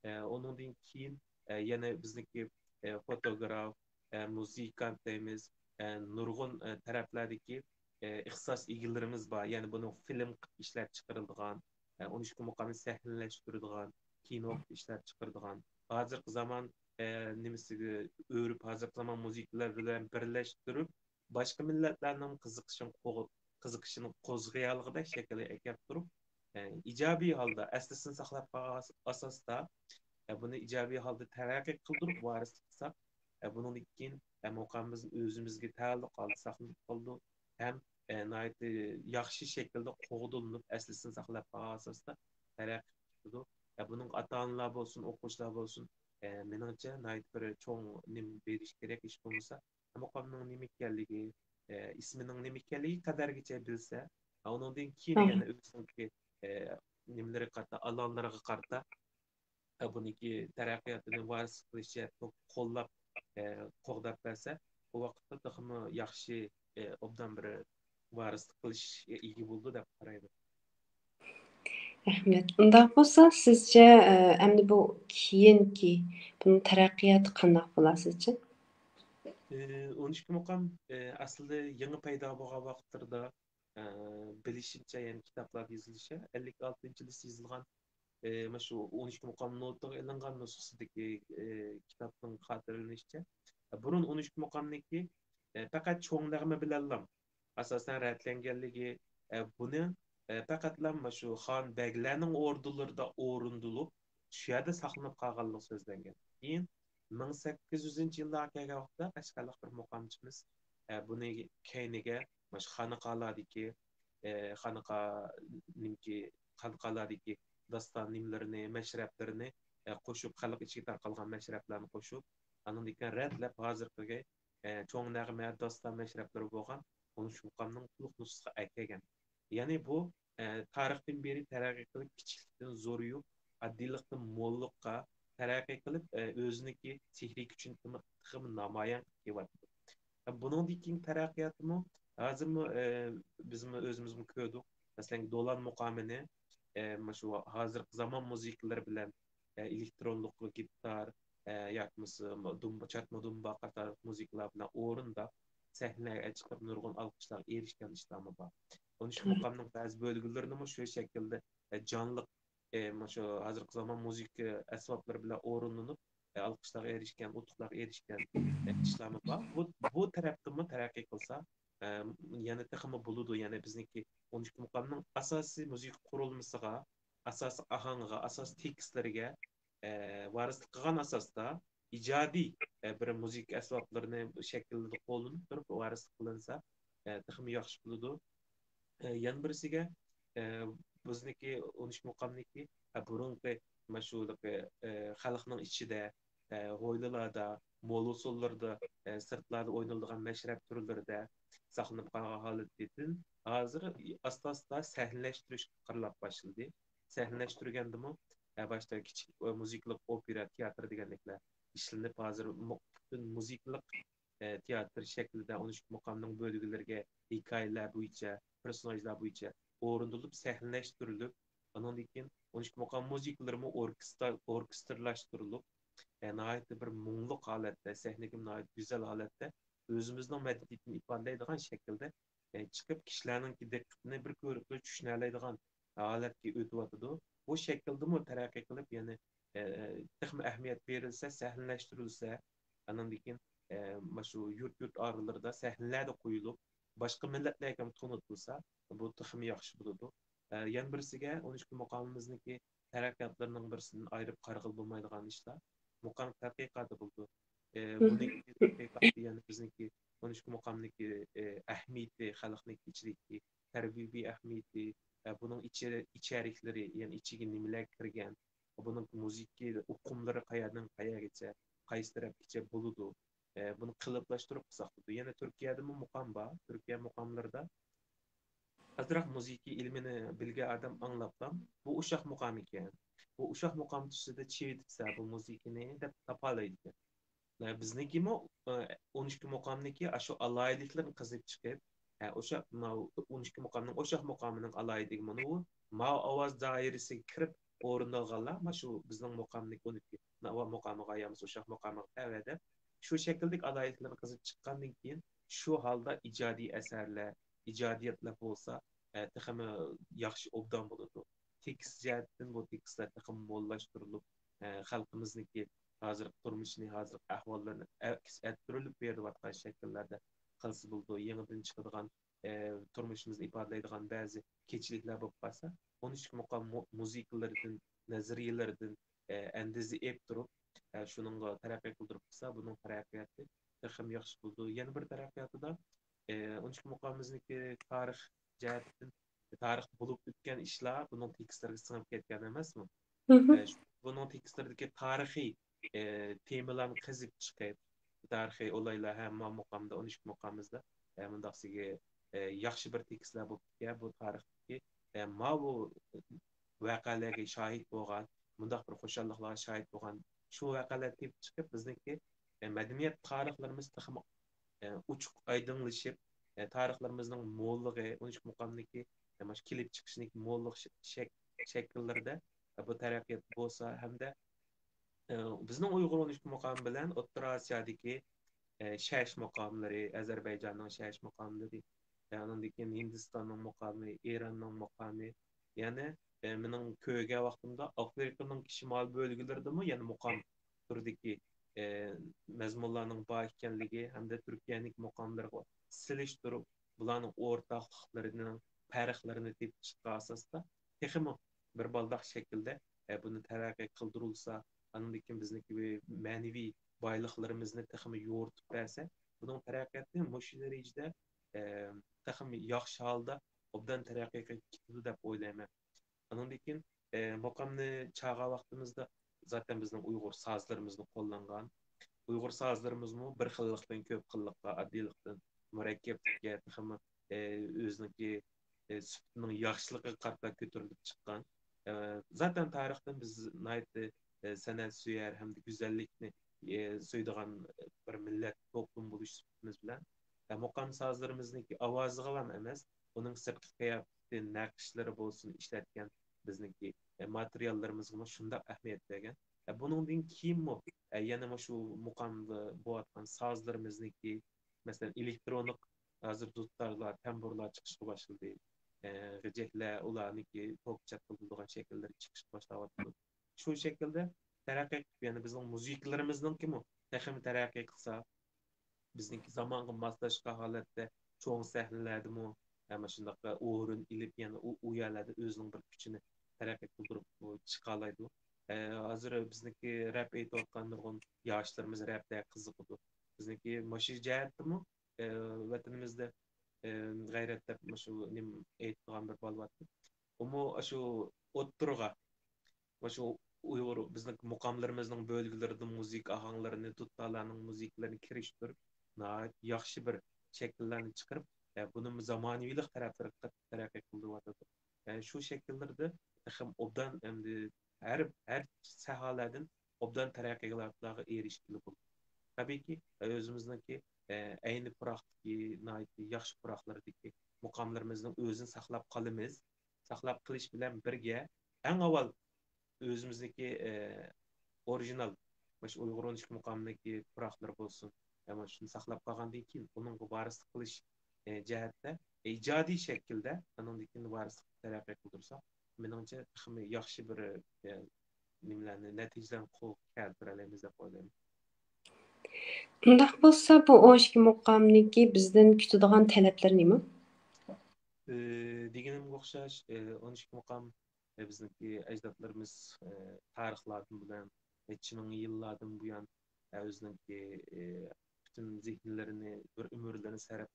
ئە، ئۇنىڭدىن كېيىن، ئە، يەنە بىزنىڭكى، ئە، فوتوگراف، ئە، مۇزىكانت دەيمىز، ئە، نۇرغۇن، ئە، تەرەپلەردىكى، ئە، ئىختىساس ئىگىلىرىمىز بار. يەنى بۇنىڭ فىلىم قىلىپ ئىشلەپ چىقىرىلىدىغان، ئە، ئون ئىككى مۇقامنى سەھنىلەشتۈرىدىغان، كىنو قىلىپ ئىشلەپ چىقىرىدىغان، ھازىرقى زامان، ئە، نېمىسىگە ئۆرۈپ، ھازىرقى زامان مۇزىكىلار بىلەن بىرلەشتۈرۈپ، باشقا مىللەتلەرنىڭ قىزىقىشىنى قوغ-، قىزىقىشىنى قوزغىيالىغۇدەك شەكىلگە ئەكەپ تۇرۇپ، ئە، ئىجابىي ھالدا ئەسلىسىنى ساقلاپ قالغان ئاساستا، ئە، بۇنى ئىجابىي ھالدا تەرەققىي قىلدۇرۇپ ۋارىسلىق قىلساق، ئە، بۇنىڭدىن كېيىن، ئە، مۇقامىمىز ئۆزىمىزگە تەئەللۇق ھالدا ساقلىنىپ قالىدۇ ھەم، ئە، ناھايىتى ياخشى شەكىلدە قوغدىلىنىپ، ئەسلىسىنى ساقلاپ قالغان ئاساستا تەرەققىي قىلىدۇ. ئە، بۇنىڭغا ئاتا-ئانىلار بولسۇن، ئوقۇغۇچىلار بولسۇن، ئە، مېنىڭچە ناھايىتى بىر چوڭ نېمە بېرىش كېرەك، ھېچ بولمىسا مۇقامنىڭ نېمە ئىكەنلىكى، ئە، ئىسمىنىڭ نېمە ئىكەنلىكى قەدەرگىچە بىلسە، ئە، ئۇنىڭدىن كېيىن يەنە ئۆزىنىڭكى، ئە، نېمىلىرىگە قارىتا، ئالانلىرىغا قارىتا، ئە، بۇنىڭكى تەرەققىياتىنى ۋارىسلىق قىلىش جەھەتتە قوللاپ، ئە، قوغداپ بەرسە، ئۇ ۋاقىتتا تېخىمۇ ياخشى، ئە، ئوبدان بىر ۋارىسلىق قىلىشقا ئىگە بولىدۇ دەپ قارايمەن. رەھمەت. ئۇنداق بولسا، سىزچە، ئە، ئەمدى بۇ كېيىنكى بۇنىڭ تەرەققىياتى قانداق بولار سىزچە؟ ئون ئىككى مۇقام، ئە، ئەسلىدە يېڭى پەيدا بولغان ۋاقىتلىرىدا، ئە، بىلىشىمچە، يەنى كىتابلاردا يېزىلىشىچە، ئەللىك ئالتىنچى يىلى يېزىلغان، ئە، مانا شۇ ئون ئىككى مۇقام نوتىغا ئېلىنغان نۇسخىسىدىكى، ئە، كىتابنىڭ خاتىرىلىنىشىچە، بۇرۇن ئون ئىككى مۇقامنىڭكى، ئە، پەقەت چوڭ نەغمە بىلەنلا ئاساسەن رەتلەنگەنلىكى، ئە، بۇنى، ئە، پەقەتلا مانا شۇ خان بەگلەرنىڭ ئوردۇلىرىدا ئورۇندىلىپ، شۇ يەردە ساقلىنىپ قالغانلىقى سۆزلەنگەن. كېيىن مىڭ سەككىز يۈزىنچى يىللارغا كەلگەن ۋاقىتتا قەشقەرلىك بىر مۇقامچىمىز، ئە، بۇنى كەينىگە مانا شۇ خانىقالاردىكى، ئە، خانىقا، نېمىكى، خانىقالاردىكى داستان نېمىلىرىنى، مەشرەپلىرىنى، ئە، قوشۇپ، خەلق ئىچىگە تارقالغان مەشرەپلەرنى قوشۇپ، ئاندىن كېيىن رەتلەپ، ھازىرقى ئە، چوڭ نەغمە، داستان مەشرەپلىرى بولغان ئون ئۈچ مۇقامنىڭ تولۇق نۇسخىسىغا ئەكەلگەن. يەنى بۇ، ئە، تارىختىن بېرى تەرەققىي قىلىپ، كىچىكلىكتىن زورىيىپ، ئاددىيلىقتىن موللۇققا تەرەققىي قىلىپ، ئە، ئۆزىنىڭكى سېھرىي كۈچىنى تېخىمۇ، تېخىمۇ نامايان قىلىپ كېلىۋاتىدۇ. ئە، بۇنىڭدىن كېيىنكى تەرەققىياتمۇ ھازىرمۇ، ئە، بىزمۇ ئۆزىمىزمۇ كۆردۇق. مەسىلەن، دولان مۇقامىنى، ئە، مۇشۇ ھازىرقى زامان مۇزىكىلىرى بىلەن ئە، ئېلېكترونلۇق گىتار، ئە، ياكى بولمىسا دۇمبا، چاتما دۇمبا قاتارلىق مۇزىكىلار بىلەن ئورۇنداپ، سەھنىگە چىقىپ نۇرغۇن ئالقىشلارغا ئېرىشكەن ئىشلارمۇ بار. ئون ئۈچ مۇقامنىڭ بەزى بۆلگۈلىرىنىمۇ شۇ شەكىلدە، ئە، جانلىق، ئە، مۇشۇ ھازىرقى زامان مۇزىكا ئەسۋابلىرى بىلەن ئورۇندىنىپ، ئە، ئالقىشلارغا ئېرىشكەن، ئۇتۇقلارغا ئېرىشكەن، ئە، ئىشلارمۇ بار. بۇ، بۇ تەرەپتىنمۇ تەرەققىي قىلسا، ئە، يەنە تېخىمۇ بولىدۇ. يەنى بىزنىڭكى ئون ئىككى مۇقامنىڭ ئاساسىي مۇزىكا قۇرۇلمىسىغا، ئاساسىي ئاھاڭىغا، ئاساسىي تېكىستلىرىگە، ئە، ۋارىسلىق قىلغان ئاساستا ئىجادىي، ئە، بىر مۇزىكا ئەسۋابلىرىنى شەكىلدە قوللىنىپ تۇرۇپ ۋارىسلىق قىلىنسا، ئە، تېخىمۇ ياخشى بولىدۇ. ئە، يەنە بىرسىگە، ئە، بىزنىڭكى ئون ئۈچ مۇقامنىڭكى، ئە، بۇرۇنقى مانا شۇ، ئە، خەلقنىڭ ئىچىدە، ئە، ھويلىلاردا، مول ھوسۇللىرىدا، ئە، سىرتلاردا ئوينىلىدىغان مەشرەپ تۈرلىرىدە ساقلىنىپ قالغان ھالىتىدىن ھازىر ئاستا-ئاستا سەھنىلەشتۈرۈشكە قارىلاپ باشلىدى. سەھنىلەشتۈرگەندىمۇ، ئە، باشتا كىچىك، ئە، مۇزىكىلىق ئوپېرا تىياتىرى دېگەندەكلەر ئىشلىنىپ، ھازىر مۇ-، پۈتۈن مۇزىكىلىق، ئە، تىياتىر شەكلىدە ئون ئۈچ مۇقامنىڭ بۆلگۈلىرىگە، ھېكايىلەر بويىچە، پېرسوناژلار بويىچە ئورۇندىلىپ، سەھنىلەشتۈرۈلۈپ، ئۇنىڭدىن كېيىن ئون ئۈچ مۇقام مۇزىكىلىرىمۇ ئوركېستىر-، ئوركېستىرلاشتۇرۇلۇپ، ئە، ناھايىتى بىر مۇڭلۇق ھالەتتە، سەھنىگىمۇ ناھايىتى گۈزەل ھالەتتە ئۆزىمىزنىڭ مەدەنىيىتىنى ئىپادىلەيدىغان شەكىلدە، ئە، چىقىپ، كىشىلەرنىڭكى دىققىتىنى بىر كۆرۈپلا چۈشىنەلەيدىغان ھالەتكە ئۆتۈۋاتىدۇ. بۇ شەكىلدىمۇ تەرەققىي قىلىپ، يەنى، ئە، تېخىمۇ ئەھمىيەت بېرىلسە، سەھنىلەشتۈرۈلسە، ئاندىن كېيىن، ئە، مانا شۇ يۇرت-يۇرت ئارىلىرىدا سەھنىلەردە قويۇلۇپ، باشقا مىللەتلەرگە ھەم تونۇتۇلسا، بۇ تېخىمۇ ياخشى بولىدۇ. ئە، يەنە بىرسىگە، ئون ئىككى مۇقامىمىزنىڭكى تەرەققىياتلىرىنىڭ بىرسىدىن ئايرىپ قارىغىلى بولمايدىغان ئىشلار مۇقام تەتقىقاتى بولىدۇ. ئە، بۇنىڭ تەتقىقاتى يەنە بىزنىڭكى ئون ئىككى مۇقامنىڭكى، ئە، ئەھمىيىتى، خەلقنىڭكى ئىچىدىكى تەربىيەۋى ئەھمىيىتى، ئە، بۇنىڭ ئىچى-، ئىچەرىكلىرى، يەنى ئىچىگە نېمىلەر كىرگەن، بۇنىڭ مۇزىكا ئۇقۇملىرى قەيەردىن قەيەرگىچە، قايسى تەرەپكىچە بولىدۇ؟ ئە، بۇنى قېلىپلاشتۇرۇپ قىلساق بولىدۇ. يەنە تۈركىيەدىمۇ مۇقام بار. تۈركىيە مۇقاملىرىدا ئازراق مۇزىكا ئىلمىنى بىلگەن ئادەم ئاڭلاپلا، بۇ ئۇششاق مۇقام ئىكەن، بۇ ئۇششاق مۇقام تۈسىدە چېۋىتىپسە بۇ مۇزىكىنى دەپ تاپالايدىكەن. ئە، بىزنىڭكىمۇ، ئە، ئون ئىككى مۇقامنىڭكى ئاشۇ ئالاھىدىلىكلىرىنى قېزىپ چىقىپ، ئە، ئوشاق، ماۋۇ ئون ئىككى مۇقامنىڭ ئوشاق مۇقامىنىڭ ئالاھىدىلىكى مانا بۇ، ماۋۇ ئاۋاز دائىرىسىگە كىرىپ ئورۇندالغانلار، مانا شۇ بىزنىڭ مۇقامنىڭ ئون ئىككى ناۋا مۇقامىغا يا بولمىسا ئوشاق مۇقامىغا تەۋە دەپ، شۇ شەكىلدىكى ئالاھىدىلىكلەرنى قېزىپ چىققاندىن كېيىن، شۇ ھالدا ئىجادىي ئەسەرلەر، ئىجادىيەتلەر بولسا، ئە، تېخىمۇ ياخشى، ئوبدان بولىدۇ. تېكىست جەھەتتىن بۇ تېكىستلەر تېخىمۇ موللاشتۇرۇلۇپ، ئە، خەلقىمىزنىڭكى ھازىرقى تۇرمۇشىنى، ھازىرقى ئەھۋاللىرىنى ئەكس ئەتتۈرۈلۈپ بېرىلىۋاتقان شەكىللەردە قىلسا بولىدۇ. يېڭىدىن چىقىدىغان، ئە، تۇرمۇشىمىزنى ئىپادىلەيدىغان بەزى كېچىلىكلەر بولۇپ قالسا، ئون ئۈچ مۇقام مۇ-، مۇزىكىلىرىدىن، نەزەرىيەلىرىدىن، ئە، ئەندىزە ئېلىپ تۇرۇپ، ئە، شۇنىڭغا تەرەققىي قىلدۇرۇپ قىلسا، بۇنىڭ تەرەققىياتى تېخىمۇ ياخشى بولىدۇ. يەنە بىر تەرەققىياتىدا، ئە، ئون ئۈچ مۇقامىمىزنىڭكى تارىخ جەھەتتىن، تارىخ بولۇپ ئۆتكەن ئىشلار بۇنىڭ تېكىستلىرىگە سىڭىپ كەتكەن ئەمەسمۇ؟ ئە، شۇ-، بۇنىڭ تېكىستلىرىدىكى تارىخىي، ئە، تېمىلارنى قېزىپ چىقىپ، تارىخىي ئولايلار ھەم ما مۇقامدا، ئون ئۈچ مۇقامىمىزدا، ئە، مۇنداقسىگە، ئە، ياخشى بىر تېكىستلەر بولۇپتىكەن، بۇ تارىختىكى، ئە، ماۋۇ ۋەقەلەرگە شاھىت بولغان، مۇنداق بىر خۇشاللىقلارغا شاھىت بولغان شۇ ۋەقەلەرنى تېپىپ چىقىپ، بىزنىڭكى، ئە، مەدەنىيەت تارىخلىرىمىز تېخىمۇ، ئە، ئوچۇق ئايدىڭلىشىپ، ئە، تارىخلىرىمىزنىڭ موللۇقى، ئون ئۈچ مۇقامدىكى، ئە، مانا شۇ كېلىپ چىقىشىنىڭ موللۇق شە-، شەك-، شەكىللىرىدە، ئە، بۇ تەرەققىيات بولسا ھەمدە، ئە، بىزنىڭ ئۇيغۇر ئون ئۈچ مۇقامى بىلەن ئوتتۇرا ئاسىيادىكى، ئە، شەش مۇقاملىرى، ئەزەربەيجاننىڭ شەش مۇقاملىرى، ئە، ئاندىن كېيىن ھىندىستاننىڭ مۇقامى، ئىراننىڭ مۇقامى، يەنى، ئە، مېنىڭ كۆرگەن ۋاقتىمدا ئافرىقىنىڭ شىمال بۆلگىلىرىدىمۇ يەنە مۇقام تۈرىدىكى، ئە، مەزمۇنلارنىڭ بار ئىكەنلىكى ھەمدە تۈركىيەنىڭ مۇقاملىرىغا سېلىشتۇرۇپ، بۇلارنىڭ ئورتاقلىقلىرىنىڭ پەرقلىرىنى تېپىپ چىققان ئاساستا تېخىمۇ بىر بالداق شەكىلدە، ئە، بۇنى تەرەققىي قىلدۇرۇلسا، ئاندىن كېيىن بىزنىڭكى مەنىۋى بايلىقلىرىمىزنى تېخىمۇ يورۇتۇپ بەرسە، بۇنىڭ تەرەققىياتى مۇشۇ دەرىجىدە، ئە، تېخىمۇ ياخشى ھالدا ئوبدان تەرەققىي قىلىپ كېتىدۇ دەپ ئويلايمەن. ئاندىن كېيىن، ئە، مۇقامنى چالغان ۋاقتىمىزدا زاتەن بىزنىڭ ئۇيغۇر سازلىرىمىزمۇ قوللانغان. ئۇيغۇر سازلىرىمىزمۇ بىر خىللىقتىن كۆپ خىللىققا، ئاددىيلىقتىن مۇرەككەپلىككە، تېخىمۇ، ئە، ئۆزىنىڭكى، ئە، سۈپىتىنىڭ ياخشىلىقىغا قارىتا كۆتۈرۈلۈپ چىققان. ئە، زاتەن تارىختىن بىز ناھايىتى، ئە، سەنئەت سۆيەر ھەمدە گۈزەللىكنى، ئە، سۆيىدىغان بىر مىللەت، توپلۇم بولۇش سۈپىتىمىز بىلەن، ئە، مۇقام سازلىرىمىزنىڭكى ئاۋازىغىلا ئەمەس، ئۇنىڭ سىرتقى قىياپىتى، نەقىشلىرى بولسۇن، ئىشلەتكەن بىزنىڭكى، ئە، ماتېرىياللىرىمىزغىمۇ شۇنداق ئەھمىيەت بەرگەن. ئە، بۇنىڭدىن كېيىنمۇ، ئە، يەنە مۇشۇ مۇقامدا بولۇۋاتقان سازلىرىمىزنىڭكى، مەسىلەن، ئېلېكترونلۇق ھازىر دۇتارلار، تەمبۇرلار چىقىشقا باشلىدى. ئە، غىجەكلەر، ئۇلارنىڭكى توك چاتقىلىدىغان شەكىللىرى چىقىشقا باشلاۋاتىدۇ. شۇ شەكىلدە تەرەققىي قىلىپ، يەنە بىزنىڭ مۇزىكىلىرىمىزنىڭكىمۇ تېخىمۇ تەرەققىي قىلسا، بىزنىڭكى زامانغا ماسلاشقان ھالەتتە چوڭ سەھنىلەردىمۇ، ئە، مۇشۇنداق ئورۇن ئېلىپ، يەنە ئۇ، ئۇ يەرلەردە ئۆزىنىڭ بىر كۈچىنى تەرەققىي قىلدۇرۇپ، ئۇ چىقالايدۇ. ئە، ھازىر بىزنىڭكى رەپ ئېيتىۋاتقان نۇرغۇن ياشلىرىمىز رەپتە قىزىقىدۇ. بىزنىڭكى مۇشۇ جەھەتتىمۇ، ئە، ۋەتىنىمىزدە، ئە، غەيرەت دەپ مۇشۇ نېمە ئېيتىدىغان بىر بالا بارتى. ئۇمۇ شۇ ئوتتۇرىغا، مۇشۇ ئۇيغۇر، بىزنىڭ مۇقاملىرىمىزنىڭ بۆلگىلىرىدىن مۇزىكا ئاھاڭلىرىنى، دۇتارلارنىڭ مۇزىكىلىرىنى كىرىشتۈرۈپ، ناھايىتى ياخشى بىر شەكىللەرنى چىقىرىپ، ئە، بۇنىمۇ زامانىۋىلىق تەرەپلىرىگە تەرەققىي قىلدۇرۇۋاتىدۇ. ئە، شۇ شەكىللىرىدە تېخىمۇ ئوبدان، ئەمدى ھەر، ھەر ساھەلەردىن ئوبدان تەرەققىياتلارغا ئېرىشكىلى بولىدۇ. تەبىئىيكى، ئۆزىمىزنىڭكى، ئە، ئەينى پۇراقتىكى، ناھايىتى ياخشى پۇراقلىرىدىكى مۇقاملىرىمىزنىڭ ئۆزىنى ساقلاپ قالىمىز. ساقلاپ قېلىش بىلەن بىرگە، ئەڭ ئاۋۋال ئۆزىمىزنىڭكى، ئە، ئورىگىنال، مۇشۇ ئۇيغۇر ئون ئىككى مۇقامىنىڭكى پۇراقلىرى بولسۇن، ئە، مانا شۇنى ساقلاپ قالغاندىن كېيىن، ئۇنىڭغا ۋارىسلىق قىلىش، ئە، جەھەتتە ئىجادىي شەكىلدە ئانىڭدىن كېيىن ۋارىسلىقنى تەرەققىي قىلدۇرساق، مېنىڭچە، تېخىمۇ ياخشى بىر، ئە، نېمىلەرنى، نەتىجىلەرنى قولغا كەلتۈرەلەيمىز دەپ ئويلايمەن. ئۇنداق بولسا، بۇ ئون ئىككى مۇقامنىڭكى بىزدىن كۈتىدىغان تەلەپلىرى نېمە؟ ئى، دېگىنىمگە ئوخشاش، ئى، ئون ئىككى مۇقام، ئى، بىزنىڭكى ئەجدادلىرىمىز، ئى، تارىخلاردىن بۇيان، نەچچە مىڭ يىللاردىن بۇيان، ئى، ئۆزىنىڭكى، ئى، پۈتۈن زېھىنلىرىنى، بىر ئۆمۈرلىرىنى سەرپ،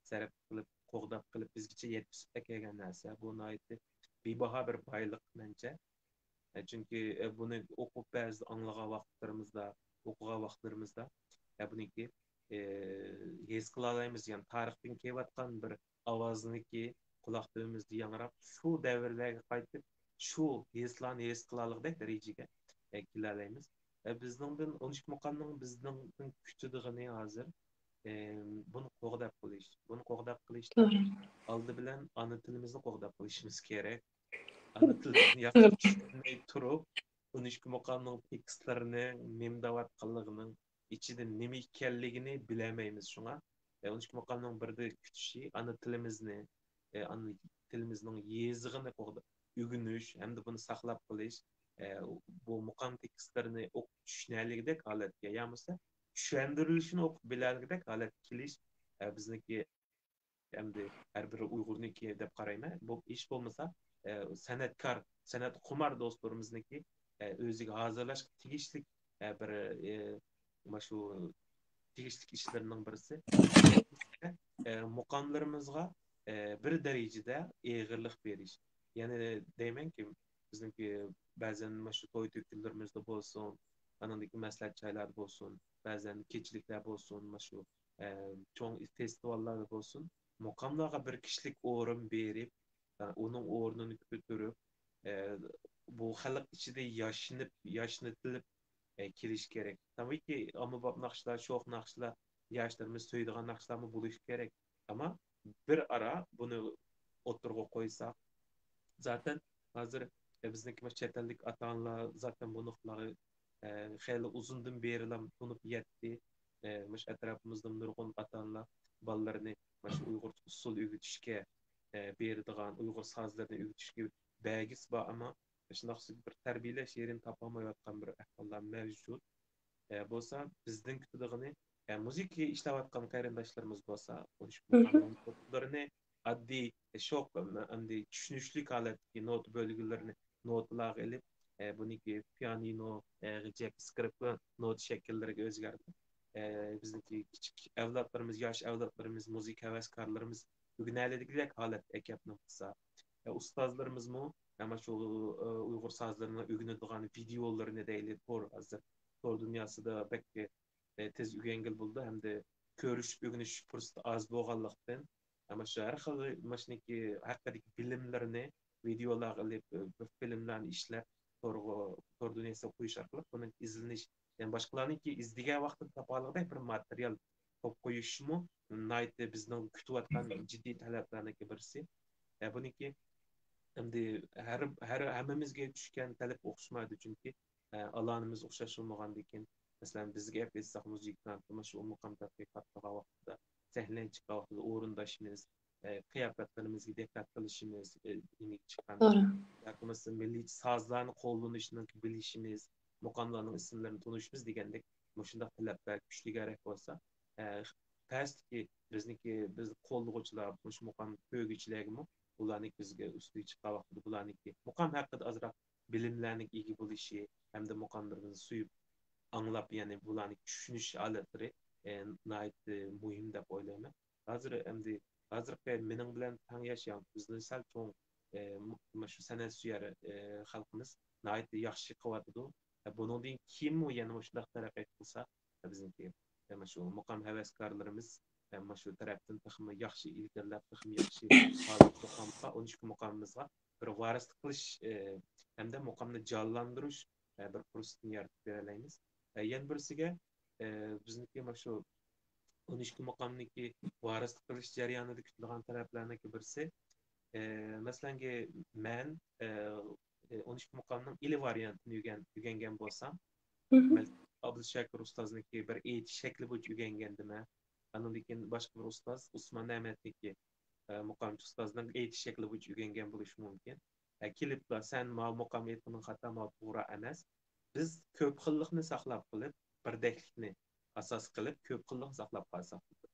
سەرپ قىلىپ، قوغداپ قېلىپ، بىزگىچە يەتكۈزۈپ ئەكەلگەن نەرسە. بۇ ناھايىتى بىباھا بىر بايلىق مەنچە. ئە، چۈنكى، ئە، بۇنى ئوقۇپ، بەزىدە ئاڭلىغان ۋاقىتلىرىمىزدا، ئوقۇغان ۋاقىتلىرىمىزدا، ئە، بۇنىڭكى، ئە، ھېس قىلالايمىز، يەنى تارىختىن كېلىۋاتقان بىر ئاۋازنىكى قۇلاق تۈۋىمىزدە ياڭراپ، شۇ دەۋرلەرگە قايتىپ، شۇ ھېسلارنى ھېس قىلالىغۇدەك دەرىجىگە، ئە، كېلەلەيمىز. ئە، بىزنىڭدىن، ئون ئىككى مۇقامنىڭ بىزنىڭدىن كۈتىدىغىنى ھازىر، ئە، بۇنى قوغداپ قېلىش. بۇنى قوغداپ قېلىشتا ئالدى بىلەن ئانا تىلىمىزنى قوغداپ قېلىشىمىز كېرەك. ئانا تىلىمىزنى ياخشى چۈشەنمەي تۇرۇپ، ئون ئىككى مۇقامنىڭ تېكىستلىرىنىڭ نېمە دەۋاتقانلىقىنىڭ، ئىچىدە نېمە ئىكەنلىكىنى بىلەلمەيمىز. شۇڭا، ئە، ئون ئىككى مۇقامنىڭ بىردىن كۈتۈشى ئانا تىلىمىزنى، ئە، ئانا تىلىمىزنىڭ يېزىقىنى قوغدا-، ئۆگىنىش ھەمدە بۇنى ساقلاپ قېلىش، ئە، بۇ مۇقام تېكىستلىرىنى ئوقۇپ چۈشىنەلىگۈدەك ھالەتكە، يا بولمىسا چۈشەندۈرۈلۈشىنى ئوقۇپ بىلەلىگۈدەك ھالەتكە كېلىش، ئە، بىزنىڭكى ئەمدى ھەر بىر ئۇيغۇرنىڭكى دەپ قارايمەن. بۇ ھېچ بولمىسا، ئە، سەنئەتكار، سەنئەت خۇمار دوستلىرىمىزنىڭكى، ئە، ئۆزىگە ھازىرلاشقا تېگىشلىك، ئە، بىر، ئە، مانا شۇ تېگىشلىك ئىشلىرىنىڭ بىرسى. ئە، مۇقاملىرىمىزغا، ئە، بىر دەرىجىدە ئېغىرلىق بېرىش. يەنە دەيمەنكى، بىزنىڭكى بەزەن مانا شۇ توي تۆكۈنلىرىمىزدە بولسۇن، ئانىڭدىكى مەسلىھەت جايلاردا بولسۇن، بەزەن كېچىلىكلەر بولسۇن، مانا شۇ ئە، چوڭ فېستىۋاللاردا بولسۇن، مۇقاملارغا بىر كىشىلىك ئورۇن بېرىپ، ئە، ئۇنىڭ ئورنىنى كۆتۈرۈپ، ئە، بۇ خەلق ئىچىدە ياشىنىپ، ياشنىتىلىپ، ئە، كېلىشى كېرەك. تەبىئىيكى، ئاممىباب ناخشىلار، شوخ ناخشىلار، ياشلىرىمىز سۆيىدىغان ناخشىلارمۇ بولۇشى كېرەك. ئەمما بىر ئارا بۇنى ئوتتۇرىغا قويساق، زاتەن ھازىر، ئە، بىزنىڭكى مۇشۇ چەت ئەلدىكى ئاتا-ئانىلار زاتەن بۇ نۇقتىلارغا، ئە، خېلى ئۇزۇندىن بېرىلا تونۇپ يەتتى. ئە، مۇشۇ ئەتراپىمىزدا نۇرغۇن ئاتا-ئانىلار بالىلىرىنى مۇشۇ ئۇيغۇرچە ئۇسسۇل ئۆگىتىشكە، ئە، بېرىدىغان، ئۇيغۇر سازلىرىنى ئۆگىتىشكە بەرگۈسى بار، ئەمما شۇنداق بىر تەربىيەلەش يېرىنى تاپالمايۋاتقان بىر ئەھۋاللار مەۋجۇت. ئە، بولسا بىزدىن كۈتىدىغىنى، ئە، مۇزىكا ئىشلەۋاتقان قېرىنداشلىرىمىز بولسا، مۇشۇ مۇقامنىڭ نوتىلىرىنى ئاددىي، شوق، ئەمدى چۈشىنىشلىك ھالەتتىكى نوتا بۆلگۈلىرىنى نوتىلارغا ئېلىپ، ئە، بۇنىڭكى پىيانىنو، ئە، غىجەك، سكرىپكا نوتا شەكىللىرىگە ئۆزگەرتىپ، ئە، بىزنىڭكى كىچىك ئەۋلادلىرىمىز، ياش ئەۋلادلىرىمىز، مۇزىكا ھەۋەسكارلىرىمىز ئۆگىنەلىدىگۈدەك ھالەتكە ئەكەپ نېمە قىلسا، ئە، ئۇستازلىرىمىزمۇ، ئە، مانا شۇ، ئە، ئۇيغۇر سازلىرىنى ئۆگىنىدىغان ۋىدىيولىرىنى دەيلى، تور ھازىر، تور دۇنياسىدا بەك، ئە، تېز ئۆگەنگىلى بولىدۇ ھەمدە كۆرۈشۈپ ئۆگىنىش پۇرسىتى ئاز بولغانلىقتىن، ئە، مانا شۇ ھەر خىل ماشۇنىڭكى ھەققىدىكى بىلىملىرىنى ۋىدىيولارغا ئېلىپ، ئە، بىر فىلىملارنى ئىشلەپ، تورغا، تور دۇنياسىغا قويۇش ئارقىلىق بۇنىڭ ئىزدىنىش، يەنى باشقىلارنىڭكى ئىزدىگەن ۋاقتىدا تاپالىغۇدەك بىر ماتېرىيال قويۇپ قويۇشمۇ ناھايىتى بىزنىڭ كۈتۈۋاتقان جىددىي تەلەپلەرنىڭكى بىرسى. ئە، بۇنىڭكى ئەمدى ھەر، ھەر ھەممىمىزگە چۈشكەن تەلەپ ئوخشىمايدۇ، چۈنكى، ئە، ئالانىمىز ئوخشاش بولمىغاندىكىن، مەسىلەن، بىزگە گەپ ئېيتساق، مۇزىكانتىمىز شۇ مۇقام تەتقىقات قىلغان ۋاقتىدا، سەھنىگە چىققان ۋاقتىدا ئورۇنداشىمىز، ئە، قىياپەتلىرىمىزگە دىققەت قىلىشىمىز، ئە، يېڭى چىققان ياكى بولمىسا مىللىي سازلارنى قوللىنىشنى بىلىشىمىز، مۇقاملارنىڭ ئىسىملىرىنى تونۇشىمىز دېگەندەك مۇشۇنداق تەلەپلەر كۈچلۈكرەك بولسا، ئە، پەستىكى بىزنىڭكى، بىز قوللىغۇچىلار، مۇشۇ مۇقام كۆرگۈچىلەرگىمۇ بۇلارنىڭكى بىزگە ئۈستىگە چىققان ۋاقتىدا بۇلارنىڭكى مۇقام ھەققىدە ئازراق بىلىملەرنىڭ ئىگە بولۇشى ھەمدە مۇقاملىرىمىزنى سۆيۈپ ئاڭلاپ، يەنى بۇلارنى چۈشىنىش ھالەتلىرى، ئە، ناھايىتى مۇھىم دەپ ئويلايمەن. ھازىر ئەمدى، ھازىرقى مېنىڭ بىلەن تەڭ ياش، يا بىزدىن سەل چوڭ، ئە، مۇ-، مۇشۇ سەنئەت سۆيەر، ئە، خەلقىمىز ناھايىتى ياخشى قىلىۋاتىدۇ. ئە، بۇنىڭدىن كېيىنمۇ يەنە مۇشۇنداق تەرەققىي قىلسا، بىزنىڭكى، ئە، مۇشۇ مۇقام ھەۋەسكارلىرىمىز، ئە، مۇشۇ تەرەپتىن تېخىمۇ ياخشى ئىلگىرىلەپ، تېخىمۇ ياخشى ھالەتتە مۇقامغا، ئون ئىككى مۇقامىمىزغا بىر ۋارىسلىق قىلىش، ئە، ھەمدە مۇقامنى جانلاندۇرۇش، ئە، بىر پۇرسىتىنى يارىتىپ بېرەلەيمىز. ئە، يەنە بىرسىگە، ئە، بىزنىڭكى مانا شۇ ئون ئىككى مۇقامنىڭكى ۋارىسلىق قىلىش جەريانىدا كۈتىدىغان تەرەپلەرنىڭكى بىرسى، ئە، مەسىلەنكى، مەن، ئە، ئون ئىككى مۇقامنىڭ ئىلى ۋارىيانتىنى ئۆگەن-، ئۆگەنگەن بولسام، مەسىلەن، ئابدۇشاكىر ئۇستازنىڭكى بىر ئېيتىش شەكلى بويىچە ئۆگەنگەندىمەن. ئاندىن كېيىن باشقا بىر ئۇستاز ئۇسمان ئەمەتنىڭكى، ئە، مۇقامچى ئۇستازنىڭ ئېيتىش شەكلى بويىچە ئۆگەنگەن بولۇشى مۇمكىن. ئە، كېلىپلا، «سەن ماۋۇ مۇقام ئېيتقىنىڭ خاتا، ماۋۇ توغرا ئەمەس.» بىز كۆپ خىللىقنى ساقلاپ قېلىپ، بىردەكلىكنى ئاساس قىلىپ، كۆپ خىللىقنى ساقلاپ قالساق،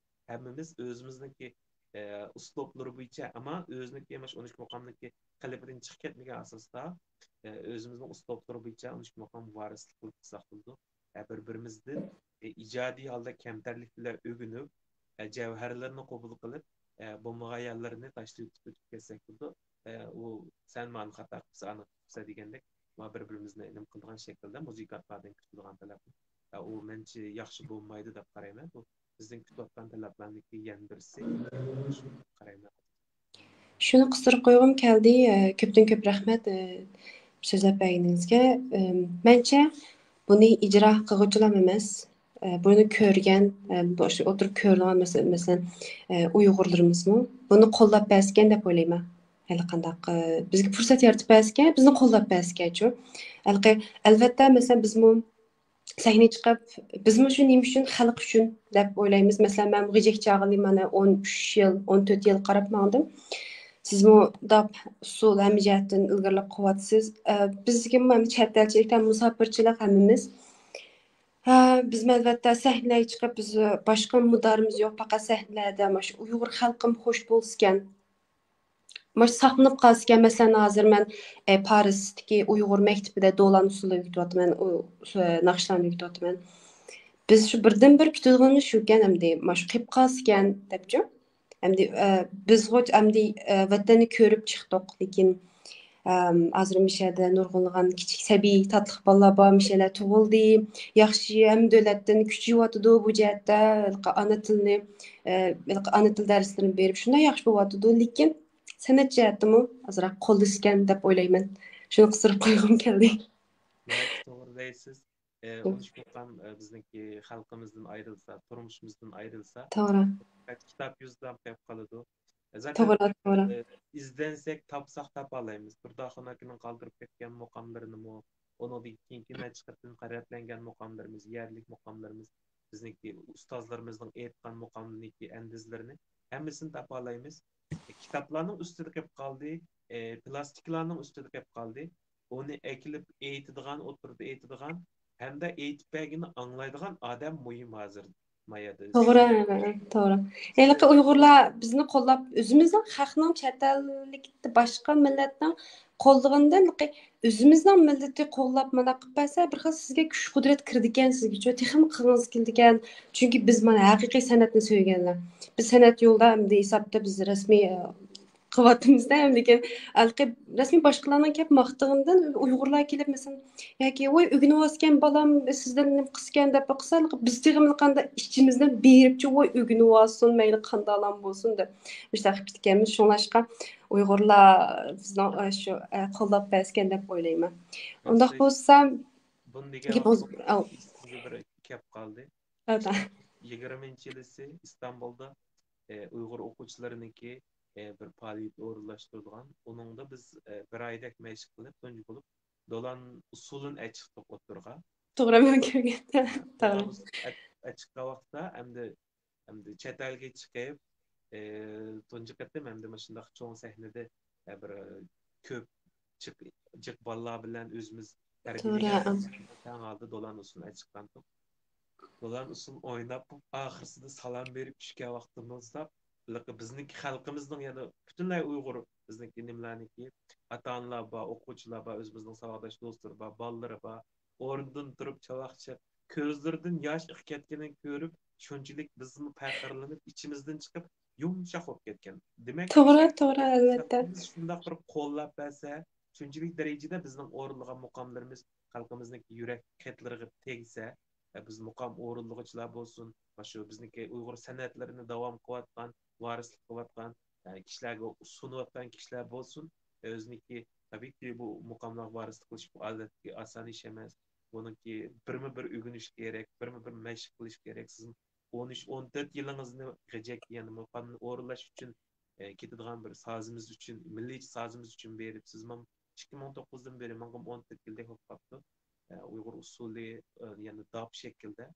ھەممىمىز ئۆزىمىزنىڭكى، ئە، ئۇسلۇبلىرى بويىچە، ئەمما ئۆزىنىڭكى، مانا شۇ ئون ئىككى مۇقامنىڭكى قېلىپىدىن چىقىپ كەتمىگەن ئاساستا، ئە، ئۆزىمىزنىڭ ئۇسلۇبلىرى بويىچە ئون ئىككى مۇقام ۋارىسلىق قىلىپ قىلساق بولىدۇ. ئە، بىر-بىرىمىزدىن، ئە، ئىجادىي ھالدا كەمتەرلىك بىلەن ئۆگىنىپ، ئە، جەۋھەرلىرىنى قوبۇل قىلىپ، ئە، بولمىغان يەرلىرىنى تاشلىۋېتىپ ئۆتۈپ كەتسەك بولىدۇ. ئە، ئۇ، «سەن مانا خاتا قىپسەن، ئانا قىپسەن» دېگەندەك، ما بىر-بىرىمىزنى نېمە قىلىدىغان شەكىلدە مۇزىكانتلاردىن كۈتىدىغان تەلەپ. ئە، ئۇ مەنچە ياخشى بولمايدۇ دەپ قارايمەن. بۇ بىزنىڭ كۈتۈۋاتقان تەلەپلەرنىڭكى يەنە بىرسى، شۇ قارايمەن. شۇنى قىستۇرۇپ قويغۇم كەلدى. ئە، كۆپتىن كۆپ رەھمەت، ئە، سۆزلەپ بەرگىنىڭىزگە. ئە، مەنچە بۇنى ئىجرا قىلغۇچىلام ئەمەس. ئە، بۇنى كۆرگەن، ئە، بۇ ئاشۇ ئولتۇرۇپ كۆرىدىغان مەسە-، مەسىلەن، ئە، ئۇيغۇرلىرىمىزمۇ بۇنى قوللاپ بەرسىكەن دەپ ئويلايمەن. ھېلىقانداق، ئە، بىزگە پۇرسەت يارىتىپ بەرسىكەن، بىزنى قوللاپ بەرسىكەنچۇ. ھېلىقى، ئەلۋەتتە، مەسىلەن، بىزمۇ سەھنىگە چىقىپ، بىزمۇ شۇ نېمە ئۈچۈن، خەلق ئۈچۈن دەپ ئويلايمىز. مەسىلەن، مەن غىجەك چاغىلى مانا ئون ئۈچ يىل، ئون تۆت يىل قاراپ ماڭدىم. سىزمۇ داپ، ئۇسسۇل، ھەممە جەھەتتىن ئىلگىرىلەپ قىلىۋاتىسىز. ئە، بىزگىمۇ ئەمدى چەت ئەلچىلىكتە مۇساپىرچىلىق ھەممىمىز. ئە، بىزمۇ ئەلۋەتتە سەھنىلەرگە چىقىپ، بىز باشقا مۇدارىمىز يوق، پەقەت سەھنىلەردە مانا شۇ ئۇيغۇر خەلقىم خوش بولسىكەن. مانا شۇ ساقلىنىپ قالسىكەن، مەسىلەن، ھازىر مەن، ئە، پارىستىكى ئۇيغۇر مەكتىپىدە دولان ئۇسسۇلى ئۆگىتىۋاتىمەن، ئۇ، ئۇ، ناخشىلارنى ئۆگىتىۋاتىمەن. بىز شۇ بىردىنبىر كۈتىدىغىنىمىز شۇكەن، ئەمدى مانا شۇ قېلىپ قالسىكەن دەپچۇ. ئەمدى، ئە، بىزغۇ ئەمدى، ئە، ۋەتەننى كۆرۈپ چىقتۇق، لېكىن، ئەم، ھازىر مۇشۇ يەردە نۇرغۇنلىغان كىچىك سەبىي، تاتلىق بالىلار بار، مۇشۇ يەرلەر تۇغۇلدى. ياخشى، ھەممە دۆلەتتىن كۈچ يېۋاتىدۇ بۇ جەھەتتە. ھېلىقى ئانا تىلنى، ئە، ھېلىقى ئانا تىل دەرسلىرىنى بېرىپ شۇنداق ياخشى بولۇۋاتىدۇ، لېكىن سەنئەت جەھەتتىمۇ ئازراق قوللىسىكەن دەپ ئويلايمەن. شۇنى قىستۇرۇپ قويغۇم كەلدى. ناھايىتى توغرا دەيسىز. ئە، ئۇنىشقا مۇقام، ئە، بىزنىڭكى خەلقىمىزدىن ئايرىلسا، تۇرمۇشىمىزدىن ئايرىلسا، توغرا. پەقەت كىتاب يۈزىدىلا قېلىپ قالىدۇ. ئە، زاتەن، توغرا، توغرا. ئە، ئىزدەنسەك، تاپساق تاپالايمىز. بىر داخۇن ئاكىنىڭ قالدۇرۇپ كەتكەن مۇقاملىرىنىمۇ، ئۇنىڭدىن كېيىنكى نەچچە قېتىم رەتلەنگەن مۇقاملىرىمىز، يەرلىك مۇقاملىرىمىز، بىزنىڭكى ئۇستازلىرىمىزنىڭ ئېيتقان مۇقاملىرىنىڭكى ئەندىزلىرىنى ھەممىسىنى تاپالايمىز. ئە، كىتابلارنىڭ ئۈستىدە قېلىپ قالدى، ئە، پىلاستىكلارنىڭ ئۈستىدە قېلىپ قالدى. ئۇنى ئەكېلىپ ئېيتىدىغان، ئوتتۇرىدا ئېيتىدىغان ھەمدە ئېيتىپ بەرگىنى ئاڭلايدىغان ئادەم مۇھىم ھازىر مايادا. توغرا، توغرا. ھېلىقى ئۇيغۇرلار بىزنى قوللاپ، ئۆزىمىزنىڭ خەقنىڭ، چەت ئەللىك، باشقا مىللەتنىڭ قوللىغىنىدىن ھېلىقى ئۆزىمىزنىڭ مىللىتى قوللاپ مانداق قىلىپ بەرسە، بىر خىل سىزگە كۈچ قۇدرەت كىرىدىكەن، سىزگىچۇ تېخىمۇ قىلغىڭىز كېلىدىكەن. چۈنكى بىز مانا ھەقىقىي سەنئەتنى سۆيگەنلەر. بىز سەنئەت يولىدا ئەمدى ھېسابتا بىز رەسمىي، ئە، قىلىۋاتىمىزدا، لېكىن ھېلىقى رەسمىي باشقىلارنىڭ كەپ ماختىغىنىدىن ئۇيغۇرلار كېلىپ، مەسىلەن، ياكى، ۋاي، ئۆگىنىۋالسىكەن بالام، سىزدىن نېمە قىلسىكەن دەپ قىلسا، ھېلىقى بىز تېخىمۇ قانداق ئىچىمىزدىن بېرىپچۇ، ۋاي، ئۆگىنىۋالسۇن، مەيلى قانداقلام بولسۇن دەپ مۇشۇنداق قىلىپ كېتىدىكەنمىز. شۇڭلاشقا ئۇيغۇرلار بىزنىڭ، ئە، شۇ، ئە، قوللاپ بەرسىكەن دەپ ئويلايمەن. ئۇنداق بولسا، بۇنى دېگەن ۋاقىتتا ئاۋۇ. ئىسىمگە بىر كەپ قالدى. ئىككى مىڭ يىگىرمىنچى يىلىسى ئىستانبۇلدا، ئە، ئۇيغۇر ئوقۇغۇچىلىرىنىڭكى، ئە، بىر پائالىيىتى ئورۇنلاشتۇرۇلغان. ئۇنىڭدا بىز، ئە، بىر ئايدەك مەشىق قىلىپ، تۇنجى بولۇپ دولان ئۇسسۇلىنى ئەچىقتۇق ئوتتۇرىغا. توغرا، مەن كۆرگەن. ئە، توغرا. دولان ئۇسسۇلىنى ئەچ-، ئەچىققان ۋاقىتتا ئەمدى، ئەمدى چەت ئەلگە چىقىپ، ئە، تۇنجى قېتىم ئەمدى مۇشۇنداق چوڭ سەھنىدە، ئە، بىر، ئە، كۆپ جىق، جىق بالىلار بىلەن ئۆزىمىز تەربىيەلىگەن تەڭ ھالدا دولان ئۇسسۇلىنى ئەچىققانتۇق. دولان ئۇسسۇلىنى ئويناپ، ئاخىرسىدا سالام بېرىپ چۈشكەن ۋاقتىمىزدا، ھېلىقى بىزنىڭكى خەلقىمىزنىڭ يەنە پۈتۈنلەي ئۇيغۇر، بىزنىڭكى نېمىلەرنىڭكى، ئاتا-ئانىلار بار، ئوقۇغۇچىلار بار، ئۆزىمىزنىڭ ساۋاقداش دوستلىرى بار، بالىلىرى بار. ئورنىدىن تۇرۇپ چاۋاك چېلىپ، كۆزلىرىدىن ياش ئېقىپ كەتكىنىنى كۆرۈپ، شۇنچىلىك بىزمۇ پەخىرلىنىپ، ئىچىمىزدىن چىقىپ، يۇمشاق بولۇپ كەتكەن. دېمەك، توغرا، توغرا، ئەلۋەتتە. خەلقىمىز شۇنداق بىر قوللاپ بەرسە، شۇنچىلىك دەرىجىدە بىزنىڭ ئورۇنلىغان مۇقاملىرىمىز خەلقىمىزنىڭ يۈرەك قېتىلىرىغا تەگسە، ئە، بىز مۇقام ئورۇنلىغۇچىلار بولسۇن، مانا شۇ بىزنىڭكى ئۇيغۇر سەنئەتلىرىنى داۋام قىلىۋاتقان، ۋارىسلىق قىلىۋاتقان، ئە، كىشىلەرگە سۇنۇۋاتقان كىشىلەر بولسۇن، ئۆزىنىڭكى، تەبىئىيكى، بۇ مۇقاملارغا ۋارىسلىق قىلىش بۇ ئادەتتىكى ئاسان ئىش ئەمەس. بۇنىڭكى بىرمۇ بىر ئۆگىنىش كېرەك، بىرمۇ بىر مەشىق قىلىش كېرەك. سىز ئون ئۈچ، ئون تۆت يىلىڭىزنى غىجەك، يەنى مۇقامنى ئورۇنلاش ئۈچۈن، ئە، كېتىدىغان بىر سازىمىز ئۈچۈن، مىللىي سازىمىز ئۈچۈن بېرىپ، سىزمۇ ئىككى مىڭ توققۇزدىن بېرى ماڭىمۇ ئون تۆت يىلدەك بولۇپ قاپتۇ. ئە، ئۇيغۇر ئۇسسۇلى، ئە، يەنى داپ شەكلىدە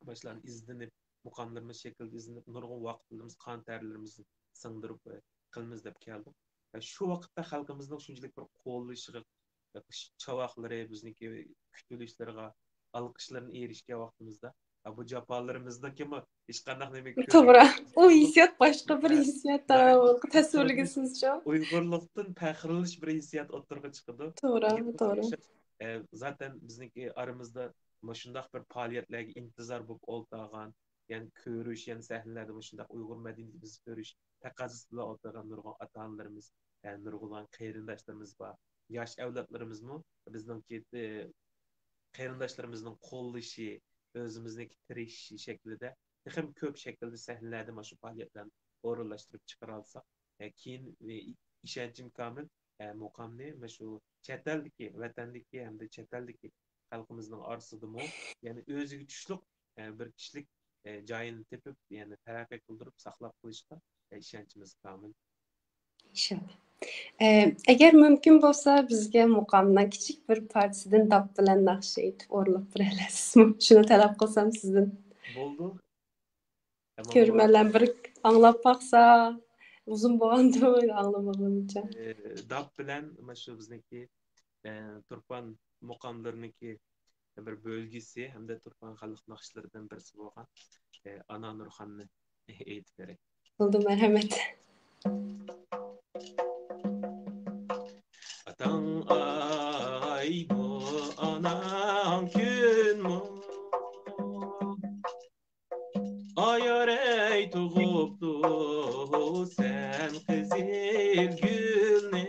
باشلارنى ئىزدىنىپ، مۇقاملىرىمىز شەكلىدە ئىزدىنىپ، نۇرغۇن ۋاقىتلىرىمىز، قان تەرلىرىمىزنى سىڭدۈرۈپ، ئە، قىلىمىز دەپ كەلدۇق. ئە، شۇ ۋاقىتتا خەلقىمىزنىڭ شۇنچىلىك بىر قوللىشىغا، چاۋاكلىرى، بىزنىڭكى كۈتۈۋېلىشلىرىغا، ئالقىشلىرىنى ئېرىشكەن ۋاقتىمىزدا، ھە، بۇ جاپالىرىمىزنىڭكىمۇ ھېچقانداق نېمە كۆرۈنمەيدۇ. توغرا. ئۇ ھېسسىيات باشقا بىر ھە، ھېسسىيات، ھە، تەسۋىرلىگىسىزچۇ؟ ئۇيغۇرلۇقتىن پەخىرلىنىش بىر ھېسسىيات ئوتتۇرىغا چىقىدۇ. توغرا، لېكىن توغرا. ئە، زاتەن بىزنىڭكى ئارىمىزدا مۇشۇنداق بىر پائالىيەتلەرگە ئىنتىزار بولۇپ ئولتۇرغان، يەنى كۆرۈش، يەنى سەھنىلەردە مۇشۇنداق ئۇيغۇر مەدەنىيىتىمىزنى كۆرۈش تەقەززاسى بىلەن ئولتۇرغان نۇرغۇن ئاتا-ئانىلىرىمىز، يەنى نۇرغۇنلىغان قېرىنداشلىرىمىز بار. ياش ئەۋلادلىرىمىزمۇ بىزنىڭكى، ئى، قېرىنداشلىرىمىزنىڭ قوللىشى، ئۆزىمىزنىڭكى تىرىشىشى شەكلىدە تېخىمۇ كۆپ شەكىلدە سەھنىلەردە مانا شۇ پائالىيەتلەرنى ئورۇنلاشتۇرۇپ چىقىرالىساق، ئە، كېيىن، ئى، ئىشەنچىم كامىل، ئە، مۇقامنى مانا شۇ چەت ئەلدىكى، ۋەتەندىكى ھەمدە چەت ئەلدىكى خەلقىمىزنىڭ ئارىسىدىمۇ، يەنى ئۆزىگە چۈشلۈك، ئە، بىر كىشىلىك، ئە، جايىنى تېپىپ، يەنى تەرەققىي قىلدۇرۇپ ساقلاپ قېلىشقا، ئە، ئىشەنچىمىز كامىل. ئىنشاللا. ئە، ئەگەر مۇمكىن بولسا، بىزگە مۇقامنىڭ كىچىك بىر پارچىسىدىن داپ بىلەن ناخشا ئېيتىپ ئورۇنلاپ بېرەلەيسىزمۇ؟ شۇنى تەلەپ قىلسام سىزدىن. بولدى. ئەمما بۇ كۆرۈرمەنلەر بىر ئاڭلاپ باقسا، ئۇزۇن بولغاندۇ ئاڭلىمىغىنىمچە. ئى، داپ بىلەن مانا شۇ بىزنىڭكى، ئى، تۇرپان مۇقاملىرىنىڭكى بىر بۆلگىسى ھەمدە تۇرپان خەلق ناخشىلىرىدىن بىرسى بولغان، ئى، ئانا نۇرخاننى ئېيتىپ بېرەي. بولدى، مەرھەمەت. ئاتاڭ ئايمۇ، ئاناڭ كۈنمۇ، ئايارەي تۇغۇپتۇ سەن قىزىل گۈلنى.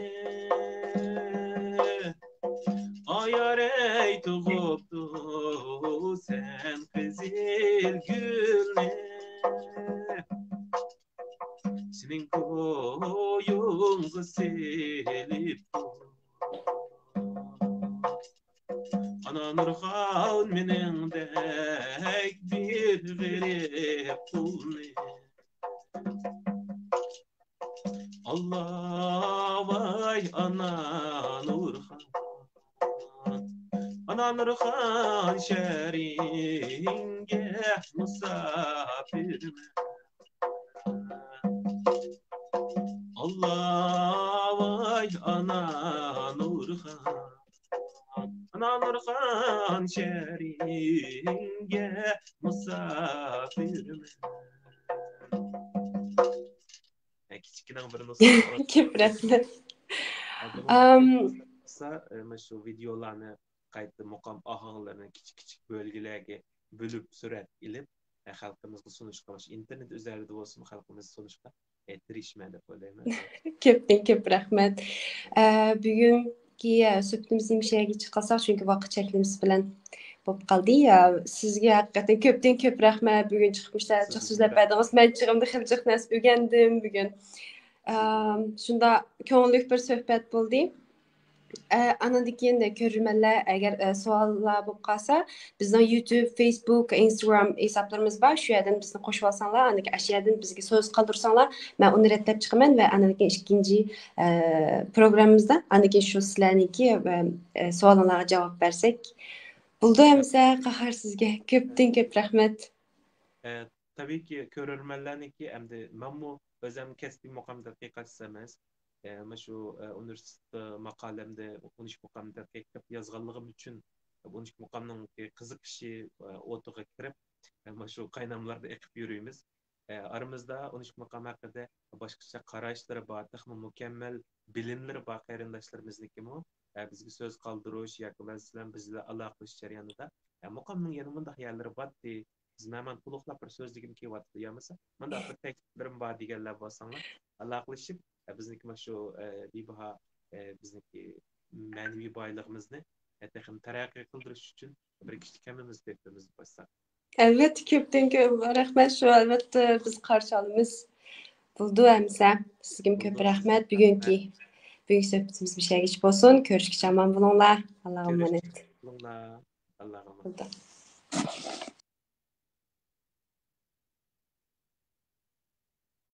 ئايارەي تۇغۇپتۇ سەن قىزىل گۈلنى. سېنىڭ كويۇڭغا سېلىپتۇ. ئانا نۇرخان مېنىڭدەك بىر غېرىب قۇلنى. ئاللا ۋاي ئانا نۇرخان، ئانا نۇرخان شەھىرىڭگە مۇساپىرمەن. ئاللا ۋاي ئانا نۇرخان، ئانا نۇرخان شەھىرىڭگە مۇساپىرمەن. كىچىككىنە بىر نۇسخا. كۆپ رەھمەت. ئەگەر ئام. بولسا، ئە، مانا شۇ ۋىدېئولارنى قايتا مۇقام ئاھاڭلىرىنى كىچىك كىچىك بۆلگىلەرگە بۆلۈپ سۈرەت ئېلىپ، ئە، خەلقىمىزگە سۇنۇشقا، مۇشۇ ئىنتېرنېت ئۈزەرلىدە بولسىمۇ خەلقىمىزگە سۇنۇشقا، ئە، تىرىشىمەن دەپ ئويلايمەن. كۆپتىن كۆپ رەھمەت. ئە، بۈگۈنكى، ئە، سۆھبىتىمىزنى مۇشۇ يەرگىچە قىلساق، چۈنكى ۋاقىت چەكلىمىسى بىلەن بولۇپ قالدى. ئە، سىزگە ھەقىقەتەن كۆپتىن كۆپ رەھمەت. بۈگۈن چىقىپ مۇشۇنداق جىق سۆزلەپ بەردىڭىز. مەن جىقىمدا خېلى جىق نەرسە ئۆگەندىم بۈگۈن. ئە، شۇنداق كۆڭۈللۈك بىر سۆھبەت بولدى. ئە، ئانىڭدىن كېيىن كۆرۈرمەنلەر ئەگەر، ئە، سوئاللار بولۇپ قالسا، بىزنىڭ يۇتۇب، فېيسبۇك، ئىنستاگرام ھېسابلىرىمىز بار. شۇ يەردىن بىزنى قوشۇۋالساڭلار، ئاندىن كېيىن ئاشۇ يەردىن بىزگە سۆز قالدۇرساڭلار، مەن ئۇنى رەتلەپ چىقىمەن ۋە ئاندىن كېيىن ئىككىنچى، ئە، پروگراممىمىزدا، ئاندىن كېيىن شۇ سىلەرنىڭكى، ئە، ئە، سوئالىڭلارغا جاۋاب بەرسەك. بولدى ئەمىسە، قاھار سىزگە كۆپتىن كۆپ رەھمەت. ئە، تەبىئىيكى، كۆرۈرمەنلەرنىڭكى ئەمدى مەنمۇ ئۆزۈم كەسپىي مۇقام تەتقىقاتچىسى ئەمەس. ئە، مانا شۇ، ئە، ئۇنىۋېرسىتېتتا ماقالەمدە ئون ئىككى مۇقام تەتقىق قىلىپ يازغانلىقىم ئۈچۈن، ئون ئىككى مۇقامنىڭ قىزىقىشى، ئە، ئوتىغا كىرىپ، ئە، مانا شۇ قايناملاردا ئېقىپ يۈرىمىز. ئە، ئارىمىزدا ئون ئىككى مۇقام ھەققىدە باشقىچە قاراشلىرى بار، تېخىمۇ مۇكەممەل بىلىملىرى بار قېرىنداشلىرىمىزنىڭكىمۇ، ئە، بىزگە سۆز قالدۇرۇش ياكى مەسىلەن بىز بىلەن ئالاقىلىشىش جەريانىدا، ئە، مۇقامنىڭ يەنە مۇنداق يەرلىرى بارتتى، بىز مەن مانا تولۇقلاپ بىر سۆزلىگۈم كېلىۋاتىدۇ، يا بولمىسا مۇنداق بىر تەكلىپلىرىم بار دېگەنلەر بولساڭلار، ئالاقىلىشىپ، بىزنىڭكى مانا شۇ، ئە، بىباھا، ئە، بىزنىڭكى مەنىۋى بايلىقىمىزنى، ئە، تېخىمۇ تەرەققىي قىلدۇرۇش ئۈچۈن بىر كىچىك ھەممىمىز تۆھپىمىزنى قوشساق. ئەلۋەتتە، كۆپتىن كۆپ رەھمەت. شۇ، ئەلۋەتتە، بىز قارشى ئالىمىز. بولدى ئەمىسە. سىزگىمۇ كۆپ رەھمەت. بۈگۈنكى، بۈگۈنكى سۆھبىتىمىز مۇشۇ يەرگىچە بولسۇن. كۆرۈشكىچە ئامان بولۇڭلار. ئاللاغا ئامانەت. بولۇڭلار. ئاللاغا ئامانەت. بولدى.